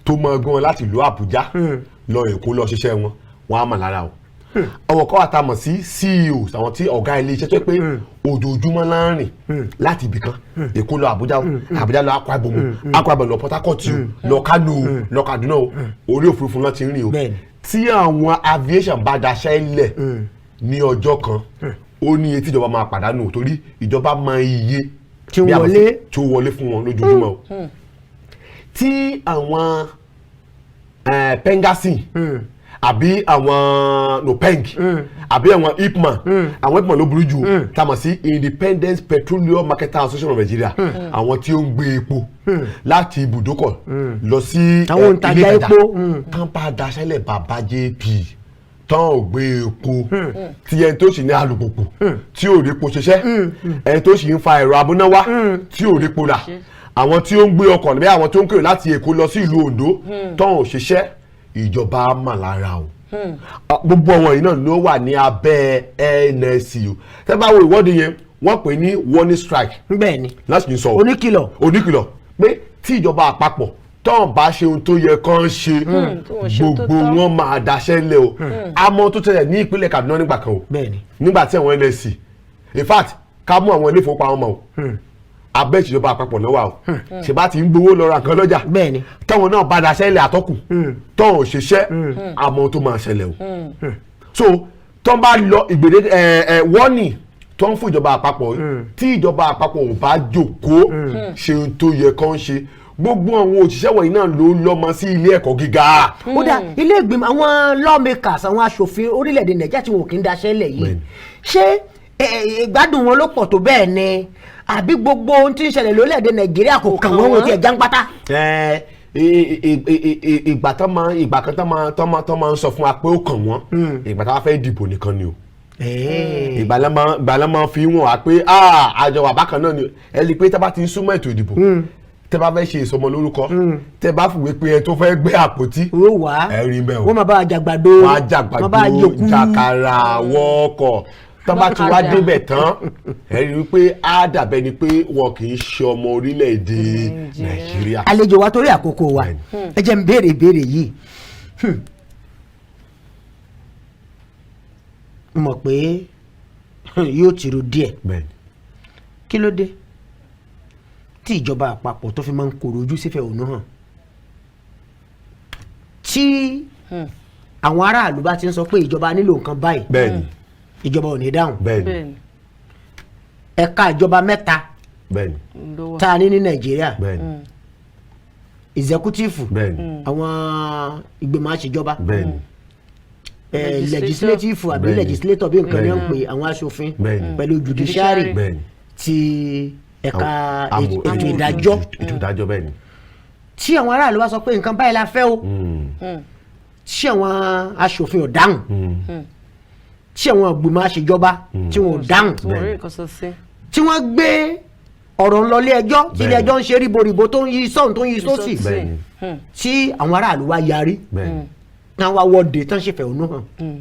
tó mọ gan láti ìlú Àbújá lọ Èkó lọ ṣiṣẹ́ wọn, wọn á mọ̀ lára o. Àwọn kan wà tá a mọ̀ sí CEOs, àwọn tí ọ̀gá ilé iṣẹ́ tó yẹ pé ojoojúmọ́ náà rìn láti ibì kan, Èkó lọ Àbújá o, Àbújá lọ Akwa Ibom o, Akwa Ibom lọ Port Harcourt o, lọ Kano o, lọ Kaduna o, orí òfurufú náà ti ń rìn o. Tí àwọn aviation bá daṣẹ́ lẹ̀ ní ọjọ́ kan, ó ní iye tí ìjọba máa pàdánù, torí ìjọba máa iye tí ń bí a mọ̀ sí wọlé. tí ó wọlé fún wọn lójoojúmọ́ o. Tí àwọn PENGASSAN àbí àwọn NUPENG àbí àwọn IPMAN, àwọn IPMAN ló burú jù o, tá a mọ̀ sí Independent Petroleum Marketers Association of Nigeria, àwọn tí ó ń gbé epo láti ibùdókọ̀ lọ sí Àwọn òǹtajà ilé ìtajà, epo. Tán bá daṣẹ́lẹ̀, bàbá JP, tán ò gbé epo, tí ẹni tó sì ní alùpùpù tí ò rí epo ṣiṣẹ́, ẹni tó sì ń fa ẹ̀rọ amúnáwá tí ò rí epo rà, àwọn tí ó ń gbé ọkọ̀ níbẹ̀, àwọn tó ń kérò láti Èkó lọ sí ìlú Oǹdó tán ò ṣiṣẹ́, ìjọba mà lára o. Ah, gbogbo àwọn yìí náà ló wà ní abẹ́ NLC o. Tẹ́ bá wo ìwọ́de yẹn, wọ́n pè ní warning strike Bẹ́ẹ̀ni. láti ní sọ o. Oníkìlọ̀. Oníkìlọ̀ pé tí ìjọba àpapọ̀ Tọ́n bá ṣe ohun tó yẹ kán ṣe, tí wọ́n ṣe ohun tó gbogbo tọ́. wọn máa daṣẹ́ lẹ̀ o. Àmọ́ tó tẹ̀lé ní ìpínlẹ̀ Kaduna nígbà kan o, nígbà tí àwọn NLC, in fact, ká mú àwọn ilé ìfowópamọ́ mọ́ o, abẹ́ ìṣèjọba àpapọ̀ náà wà o, ṣe bá ti ń gbowó lọ ra nǹkan lọ́jà, táwọn náà bá daṣẹ́ lẹ̀, àtọ́kùn tọ́hún òṣìṣẹ́, àmọ́ tó máa ṣẹlẹ̀ o. So tó ń bá lọ ìgbèdé ẹ ẹ wọ́nì tó ń fún ìjọba àpapọ̀, tí ìjọba àpapọ̀ ò bá jókòó ṣe ohun tó yẹ kán ṣe, gbogbo àwọn òṣìṣẹ́ wọ̀nyí náà ló lọ́mọ sí ilé ẹ̀kọ́ gíga. Ó dà, ilé ìgbìmọ̀ àwọn lawmakers, àwọn aṣòfin orílẹ̀-èdè Nàìjíríà tí wọn ò kí ń daṣẹ́ lẹ̀ yìí, ṣé ìgbádùn wọn ló pọ̀ tó bẹ́ẹ̀ ni, àbí gbogbo ohun tí ń ṣẹlẹ̀ lórílẹ̀-èdè Nàìjíríà kò kàn wọ́n, wọn ti ẹ̀ jàǹpátá? Ẹ ìgbà tán máa ìgbà kan tán máa ń sọ fún wa pé ó kàn wọ́n, ìgbà tá a fẹ́ dìbò nìkan ni o. Ìgbà lẹ́ máa fi wọ́n wá pé, "Ah, àjọ wà bákan náà ni." Ẹ rí i pé tá bá ti ń súnmọ́ ètò ìdìbò, tẹ́ bá fẹ́ ṣe ìsọmọ lórúkọ, tẹ́ bá fìwé pé ẹ tó fẹ́ gbé àpótí, ó wà á ẹ rí bẹ́ẹ̀ o. Wọ́n máa bá a jàgbàdo. Wọ́n á jàgbàdo. Wọ́n bá a jòkú. Jàkàrà wọ́ọ̀kọ̀. Tọ́ bá ti wá Lọ́kadà. débẹ̀ tán, ẹ rí i pé á dàbẹ́ ni pé wọn kì í ṣe ọmọ orílẹ̀-èdè Nàìjíríà. Àlejò wa, torí àkókò wa, ẹ jẹ́ n béèrè ìbéèrè yìí. Mo mọ̀ pé yóò ti ro díẹ̀. Kí ló dé tí ìjọba àpapọ̀ tó fi máa ń koro ojú sífẹ̀ẹ́ òun hàn tí àwọn aráàlú bá ti ń sọ pé ìjọba nílò nǹkan báyìí, ìjọba ò ní dáhùn? Ẹ̀ka ìjọba mẹ́ta Bẹ́ẹ̀ni. Ló wà. tá a ní ní Nàìjíríà, executive, àwọn ìgbìmọ̀ àṣejọba, Legislature. Legislative àbí legislator bí nǹkan ní wọ́n ń pè àwọn aṣòfin, pẹ̀lú judiciary, ti ẹ̀ka ètò ìdájọ́. Ètò ìdájọ́, bẹ́ẹ̀ni. Tí àwọn aráàlú bá sọ pé nǹkan báyìí la fẹ́ o, tí àwọn aṣòfin ò dáhùn, tí àwọn ìgbìmọ̀ àṣejọba tí wọn ò dáhùn, Tí wọ́n rí nǹkan sọ sí. tí wọ́n gbé ọ̀rọ̀ ń lọ ilé ẹjọ́, tí ilé ẹjọ́ ń ṣe ríboríbo, tó ń yí sọ́hùn, tó ń yí sósì, tí àwọn aráàlú wá yarí, náà wá wọ́de tán ṣe fẹ̀hónú hàn,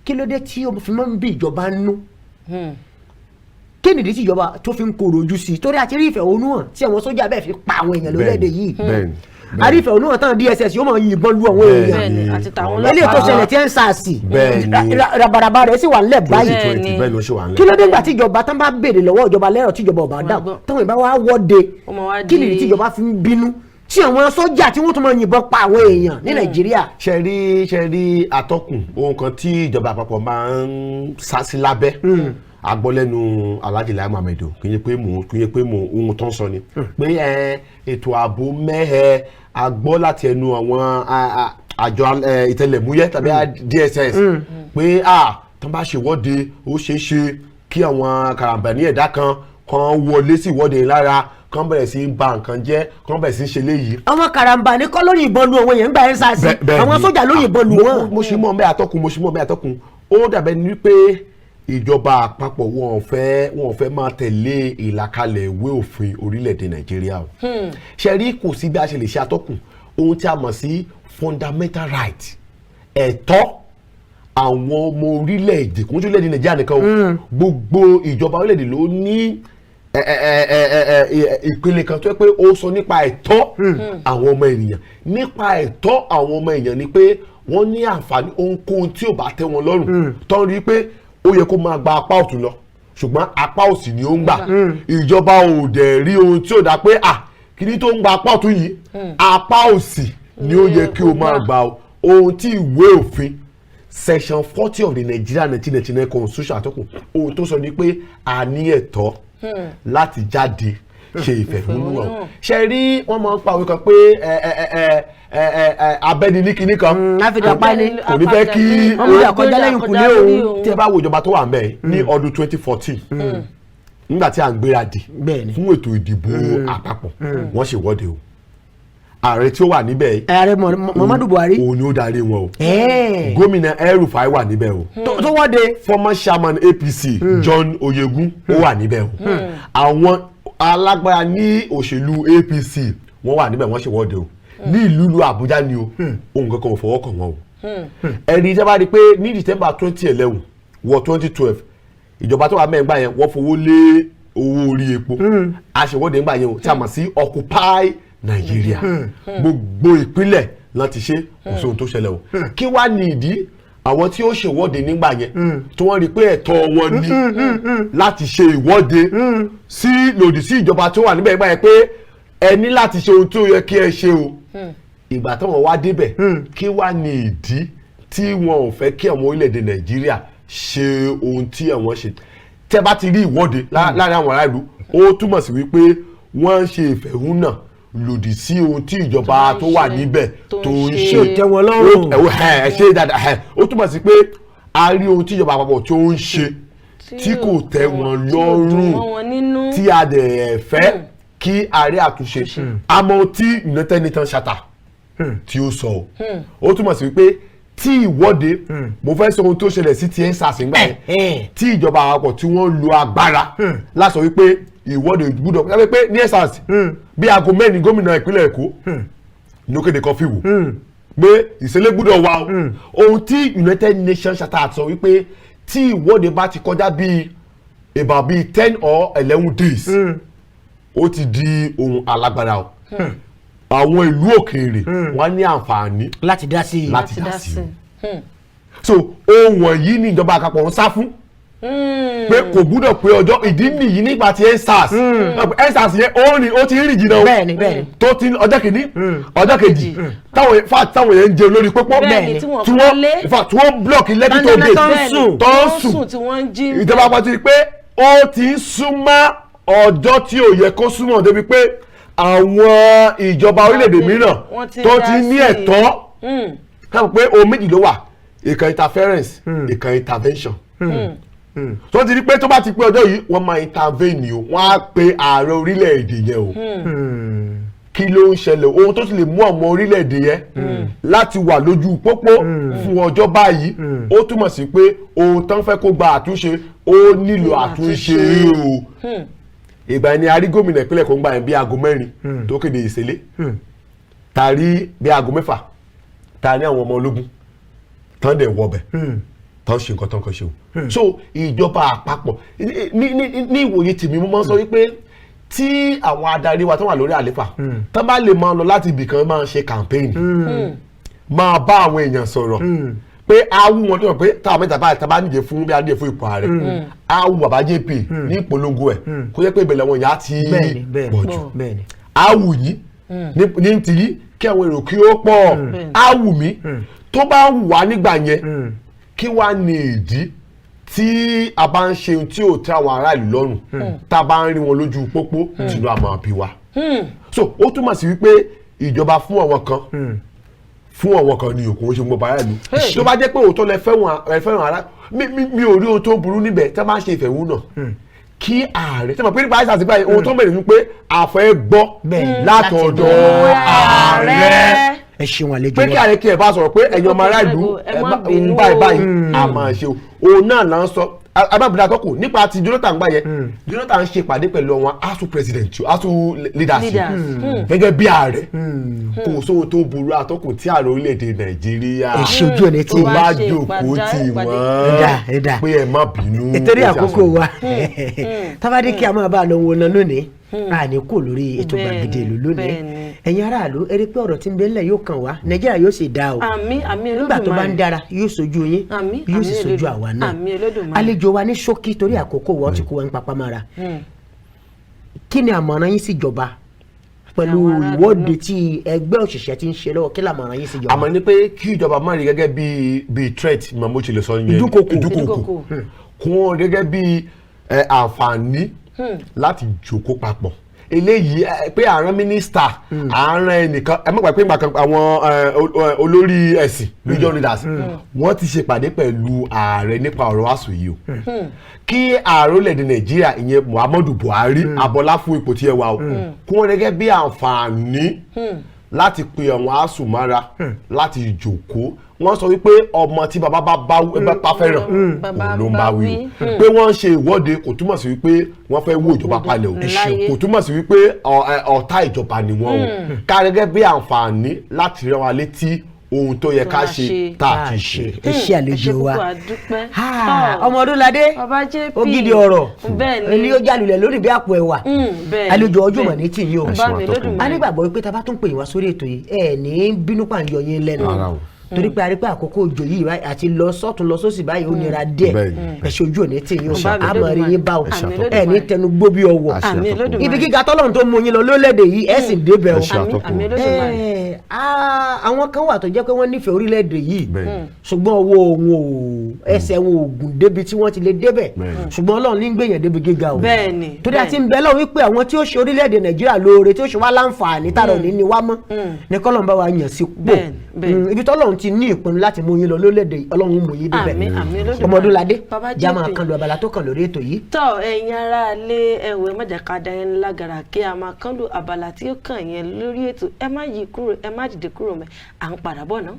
kí ló dé tí o fi máa ń bí ìjọba nú? Kí nìdí tí ìjọba tó fi ń korò ojú sí i? Torí àti rí ìfẹ̀hónú hàn tí àwọn sójà bẹ́ẹ̀ fi pa àwọn èèyàn lórílẹ̀‐èdè yìí, a rí ìfẹ̀hónú hàn tán DSS yóò máa yìnbọn lu àwọn èèyàn. Bẹ́ẹ̀ni, àti tàwọn Eléyìí tó ọlọ́pàá. ṣẹlẹ̀ tí EndSARS, rabaraba rẹ̀ sì wà nílẹ̀ báyìí. 2020, bẹ́ẹ̀ ló ṣe wà nílẹ̀. Kí ló dé gbà tí ìjọba tán bá béèrè lọ́wọ́ ìjọba lẹ́rọ̀ tí ìjọba ò bá dáhùn, gbọ́. táwọn ìbá wa wọ́de, Ó máa wá kí nìdí tí ìjọba fi ń bínú tí àwọn sójà tí wọ́n tún máa yìnbọn pa àwọn èèyàn ní Nàìjíríà? Ṣe rí, atọ́kùn, ohun kan tí ìjọba àpapọ̀ máa ń sá sí lábẹ́ agbọ́lẹ́nu Alhaji Lai Muhammed o, kì í ṣe pé mò ohun tó ń sọ ni pé ẹ ètò ààbò mẹ́hẹ. A gbọ́ láti ẹnu àwọn àjọ ìtẹlẹ̀múyẹ́ tàbí DSS pé a tó bá ṣèwọ́de, ó ṣeé ṣe kí àwọn karambani ẹ̀dá kan kan wọlé sí ìwọ́de lára, kan bẹ̀rẹ̀ sí í ba nǹkan jẹ́, kan bẹ̀rẹ̀ sí í ṣe léyìí. Àwọn karambà ní kọ́ ló yìnbọn lu àwọn èèyàn gbà EndSARS. Bẹ́ẹ̀ Àwọn ni. sójà ló yìnbọn lu wọn. Mo ṣe mọ̀ bẹ́ẹ̀, atọ́kùn, mo ṣe mọ̀ bẹ́ẹ̀, atọ́kùn. Ó dàbẹ̀ ni wípé ìjọba àpapọ̀ wọn ò fẹ́ máa tẹ̀lé ìlàkalẹ̀ ìwé òfin orílẹ̀-èdè Nàìjíríà o. Ṣe rí, kò sí bí a ṣe lè ṣe, atọ́kùn, ohun tí a mọ̀ sí fundamental right, ẹ̀tọ́ àwọn ọmọ orílẹ̀-èdè, kò ń ṣe orílẹ̀-èdè Nàìjíríà nìkan o, gbogbo ìjọba orílẹ̀-èdè ló ní ẹ, ẹ, ẹ, ẹ, ẹ, ẹ, ìpele kan tó yẹ pé ó sọ nípa ẹ̀tọ́ àwọn ọmọ ènìyàn. Nípa ẹ̀tọ́ àwọn ọmọ èèyàn ni pé wọ́n ní àǹfààní ohunkóhun tí ò bá tẹ́ wọn lọ́rùn, tó ń rí i pé ó yẹ kó máa gba apá ọ̀tún lọ, ṣùgbọ́n apá òsì ni ó ń gbà, ìjọba ò dẹ̀ rí ohun tí ò dá pé à kíní tó ń gba apá ọ̀tún yìí, apá òsì ni ó yẹ kí o máa gbà o. Ohun tí ìwé òfin section 40 of the Nigeria 1999 constitution, àtọkùn, ohun tó sọ ni pé a ní ẹ̀tọ́ láti jáde ṣe ìfẹ̀hónúhàn. Ṣe rí, wọ́n máa ń pa òwe kan pé ẹ ẹ ẹ ẹ ẹ ẹ abẹ́ni ní kinní kan Láfíìdá pani. Kò ní fẹ́ kí Wọ́n mú ìyàkọjá lẹ́yìn kùlé òun. Tí ẹ bá wo ìjọba tó wà ń bẹ̀ ní ọdún 2014, nígbà tí à ń gbéradì fún ètò ìdìbò àpapọ̀, wọ́n ṣèwọ́de o. Ààrẹ tí ó wà níbẹ̀, Ààrẹ Muhammadu Buhari, òun ni ó darí wọn o. Gómìnà El-Rufai wà níbẹ̀ o. Tó wọ́de. Former chairman APC John Oyegun, ó wà níbẹ̀ o. Àwọn alágbára ní òṣèlú APC, wọ́n wà níbẹ̀, wọ́n ṣèwọ́de o ní ìlú Àbújá ni o. Ohun kankan ò fọwọ́ kàn wọ́n o. Ẹni tí a bá rí i pé ní December 2011 wọ 2012, ìjọba tó wà mẹ́rin gbà yẹn, wọ́n fowó lé owó orí epo, aṣèwọ́de ńgbà yẹn o, tí a mọ̀ sí Occupy Nàìjíríà. Gbogbo ìpínlẹ̀ láti ṣe, kò sóhun tó ṣẹlẹ̀ o. Kí wá ní ìdí àwọn tí ó ṣèwọ́de nígbà yẹn, tí wọ́n rí i pé ẹ̀tọ́ wọn ní láti ṣe ìwọ́de sí lòdì sí ìjọba tó wà níbẹ̀ nígbà yẹn, pé ẹ ní láti ṣe ohun tó yẹ kí ẹ ṣe o? Ìgbà táwọn wá débẹ̀, kí wá ní ìdí tí wọn ò fẹ́ kí àwọn orílẹ̀-èdè Nàìjíríà ṣe ohun tí àwọn ṣe? Tẹ́ bá ti rí ìwọ́de láàrin àwọn aráàlú, ó túmọ̀ sí wípé wọ́n ń ṣe ìfẹ̀hónà lòdì sí ohun tí ìjọba tó wà níbẹ̀ tó ń ṣe. Tí ò tẹ́ wọn lọ́rùn. Ẹ ṣe dáadáa. Ó túmọ̀ sí pé a rí ohun tí ìjọba àpapọ̀ tó ń ṣe tí kò tẹ́ wọn Tí ò dùn lọ́rùn, mọ́ wọn nínú. tí a dẹ̀ fẹ́ kí a rí àtúnṣe. Àmọ́ tí United Nations Charter tí ó sọ o, ó túmọ̀ sí wípé tí ìwọ́de, mo fẹ́ sọ ohun tó ṣẹlẹ̀ sí ti EndSARS nígbà yẹn, tí ìjọba àpapọ̀ tí wọ́n lo agbára láti sọ wípé ìwọ́de gbúdọ̀ lábẹ́ pé ní EndSARS, bí aago 4, gómìnà ìpínlẹ̀ Èkó ní ó kéde curfew pé ìṣẹ̀lẹ̀ gbúdọ̀ wà o. Ohun tí United Nations Charter sọ wípé tí ìwọ́de bá ti kọjá bíi about bíi 10 or 11 days, ó ti di ohun alágbára o. Àwọn ìlú òkèèrè wọ́n ní àǹfààní láti dá sí i. Láti dá sí i. So ohun wọ̀nyí ní ìjọba àpapọ̀ ń sá fún, pé kò gbúdọ̀ pé ọjọ́. Ìdí nìyí nígbà tí EndSARS, EndSARS yẹn, ó rìn, ó ti ń rìn jìnnà o. bẹ́ẹ̀ni bẹ́ẹ̀ni Tó ti ọjọ́ kìíní, ọjọ́ kejì, táwọn in fact táwọn yẹn ń jẹun lórí pópó, Bẹ́ẹ̀ni, tí wọ́n tí wọ́n kọ́lé. In fact, tí wọ́n block Lekki toll Dandan tó ń gate, sùn. tó ń sùn. Tí wọ́n ń jí. Ìjọba àpapọ̀ ti rí pé ó ti ń súnmọ́ ọjọ́ tí ò yẹ kó súnmọ́, débi pé àwọn ìjọba orílẹ̀-èdè mìíràn Wọ́n ti tó dá ti ní sí i. ẹ̀tọ́ káàpọ̀ pé ohun méjì ló wà: ìkan interference, ìkan intervention. Tó ti rí pé tó bá ti pé ọjọ́ yìí, wọ́n máa intervene o, wọ́n á pe ààrẹ orílẹ̀-èdè yẹn o, kí ló ń ṣẹlẹ̀? Ohun tó sì lè mú ọmọ orílẹ̀-èdè yẹn láti wà lójú pópó fún ọjọ́ báyìí, ó túmọ̀ sí pé ohun tán fẹ́ kó gba àtúnṣe, ó nílò àtúnṣe o. Ìgbà yẹn ni a rí gómìnà ìpínlẹ̀ kan gbà yẹn bí aago 4 tó kéde ìṣẹ̀lẹ̀, tàrí bí aago 6, ta ní àwọn ọmọ ológun tán dẹ̀ wọbẹ̀, tán ṣe nǹkan tán kan ṣe o. So ìjọba àpapọ̀, ní ìwòye tèmi, mo máa ń sọ wípé tí àwọn adarí wa tó wà lórí àléfà tán bá lè máa lọ láti ibì kan, máa ṣe campaign, máa bá àwọn èèyàn sọ̀rọ̀ pé awu wọn tó yàn pé táwọn mẹ́ta báyìí tá bá níje fún bí a níje fún ipò ààrẹ, awu bàbá JP ní ìpolongo ẹ̀, kó jẹ́ pé ìbẹ̀lẹ̀ wọn yà á ti bẹ́ẹ̀ni bẹ́ẹ̀ni pọ̀ jù. Awu yìí ní ti yí kí àwọn èrò kí ó pọ̀, awu mi tó bá wù wá nígbà yẹn. Kí wá ní ìdí tí a bá ń ṣe ohun tí ò tẹ́ àwọn aráàlú lọ́rùn, tá a bá ń rí wọn lójú pópó, tìǹbù àmọ́ bí wa? So ó túmọ̀ sí wípé ìjọba fún àwọn kan, fún àwọn kan ní òkú ṣe gbogbo aráàlú. Tó bá jẹ́ pé òótọ́ lẹ fẹ́ràn, ẹ fẹ́ràn ara mi, ò rí ohun tó burú níbẹ̀ tí a bá ń ṣe ìfẹ̀hónú kí ààrẹ tí a mọ̀ pé nípa àìsàn àti báyìí, ohun tó ń bẹ̀rẹ̀ ni pé a fẹ́ gbọ́ Bẹ́ẹ̀ni, látọ̀dọ̀ ààrẹ Ẹ ṣeun, àlejò pé kí wa. ààrẹ kí ẹ bá sọ̀rọ̀ pé ẹ̀yin ọmọ aráàlú, Ẹ má ẹ má bínú ohun báyìí o. báyìí a máa ṣe o. Òun náà là ń sọ abábìnrin àtọkù nípa ti Jonathan gbà yẹn. Jonathan ń ṣe ìpàdé pẹ̀lú àwọn ASUU president, ASUU leaders Leaders. gẹ́gẹ́ bí ààrẹ. Kò sóhun tó burú, àtọkùn, tí ààrẹ orílẹ̀-èdè Nàìjíríà Ẹ ṣe ojú ọ̀nà tí tó bá Wá ṣe jókòó tì ìpàdé. Ẹ dà, ẹ dà. wọ́n pé ẹ má bínú. Nítorí Ó ti àkókò àṣọ. wa, tábàdé kí a máa bá a lọ wo lọ lónìí, a ní kò lórí ètò gbàgede ìlú lónìí. Ẹ̀yin aráàlú, ẹ rí pé ọ̀rọ̀ tí ń bẹ ńlẹ̀ yóò kàn wá, Nàìjíríà yóò sì dáa o. Àmín, àmín. Nígbà tó bá ń Olódùmarè. dára, yóò sojú yín, Àmín, yóò sì àmín. sojú àwa náà. Àmín Olódùmarè. Àlejò wa, ní ṣókí, torí àkókò wa, ó ti kó wa ń papá mára, kí ni àmọ̀ràn yín síjọba pẹ̀lú Àwọn aráàlú ìwọ́de náà. tí ẹgbẹ́ òṣìṣẹ́ ti ń ṣe lọ́wọ́? Kí làmọ̀ràn yín síjọba? Àmọ́ ní pé kí ìjọba má rí gẹ́gẹ́ bíi threat, mọ̀ mo ṣe lè sọ yẹn. Ìdúnkokò. Ìdúnkokò. Ìdúnkokò. Kún wọn gẹ́gẹ́ bíi àǹfààní láti jókòó papọ̀. Eléyìí pé àrùn mínísítà, àrùn ẹnìkan, ẹ má gbàgbé pé ìgbà kan àwọn olórí ẹ̀sìn, religion leaders, wọ́n ti ṣèpàdé pẹ̀lú ààrẹ nípa ọ̀rọ̀ ASUU yìí o. Kí ààrẹ orílẹ̀-èdè Nàìjíríà, ìyẹn Muhammadu Buhari, abọ́lá fún ipò tí ẹ wà o, kún wọn gẹ́gẹ́ bí àǹfààní láti pe àwọn ASUU mára láti jókòó. Wọ́n sọ wípé ọmọ tí bàbá bá fẹ́ràn, Bàbá òun ló ń bá bá wí wí. o. Pé wọ́n ń ṣe ìwọ́de kò túmọ̀ sí wípé wọ́n fẹ́ wó ìjọba palẹ̀ o. Láyé. Kò túmọ̀ sí wípé ọ̀tá ìjọba ni wọ́n o. Ká gẹ́gẹ́ bí àǹfààní láti rán wa létí. ohun tó yẹ ká Tó ṣe ṣe. tá a ti ṣe. Ẹ ṣé àlejò wa. Ẹ ṣé púpọ̀, a dúpẹ́. Ah, Tọ́. ọmọ Ọdúnládé, Bàbá JP. ògidì ọ̀rọ̀ Bẹ́ẹ̀ ni. ni ó jálulẹ̀ lórí bí àpò ẹ̀wà. Bẹ́ẹ̀ ni, Àlejò ọjọ́ bẹ́ẹ̀ mọ̀ ní tìyín o. Ẹ ṣé Bá wa mi tọkùn. Olódùmarè. A nígbàgbọ́ wípé tá a bá tún pè yín wá sórí ètò yìí, ẹ ní bínú pàǹyọ yín lẹ́nu, Rárá o. torí pé a rí pé àkókò òjò yìí báyìí àti lọ sọ́tún lọ sósì báyìí, ó nira díẹ̀. Bẹ́ẹ̀ni. Ẹ ṣe, ojú òní tì yín o. Bá mi A mọ̀ rí yín bá o. Ẹ ṣé Àmín. àtọkùn. Ẹ ní tẹnu gbó bí ọwọ́. Àṣẹ Àmín àtọkùn. Olódùmarè. Ibi gíga tọ́lọ́run tó mú yín lọ lórílẹ̀‐èdè yìí, ẹ sì débẹ̀ o. Ẹ ṣé Àmín, àtọkùn. àmín Olódùmarè. Àwọn kan wà tó jẹ́ pé wọ́n nífẹ̀ẹ́ orílẹ̀-èdè yìí, Bẹ́ẹ̀ni. ṣùgbọ́n owó wọn ò, ẹsẹ̀ wọn ò gùn débi tí wọ́n ti lè débẹ̀. Bẹ́ẹ̀ni. Ṣùgbọ́n Ọlọ́run ní gbèyàn débi gíga o. Bẹ́ẹ̀ni, Torí àti bẹ́ẹ̀ni. ń bẹ lọ́wọ́ wípé àwọn tí ó ṣe orílẹ̀-èdè Nàìjíríà lóore, tí ó ṣe wá láǹfààní, tààrà òní ni wá mọ́ ní kọ́lọ́n bá wa yàn sí pò. Bẹ́ẹ̀ni, bẹ́ẹ̀ni. Ibi tọ́lọ́run ti ní ìpinnu láti mú yín lọ lórílẹ̀-èdè yìí, Ọlọ́run mú yín débẹ̀. Àmín, àmín Olódùmarè. Ọmọ Ọdúnládé, Bàbá já máa JP. kan lu abala tó kàn lórí ètò yìí. Tọ́, ẹ̀yin ará ilé, ẹ̀wẹ̀, má jẹ́ ká da yẹn lágara kí a máa kán lu abala tí ó kàn yẹn lórí ètò. Ẹ má yí kúrò, ẹ má dìde kúrò mẹ́, à ń padà bọ̀ náà.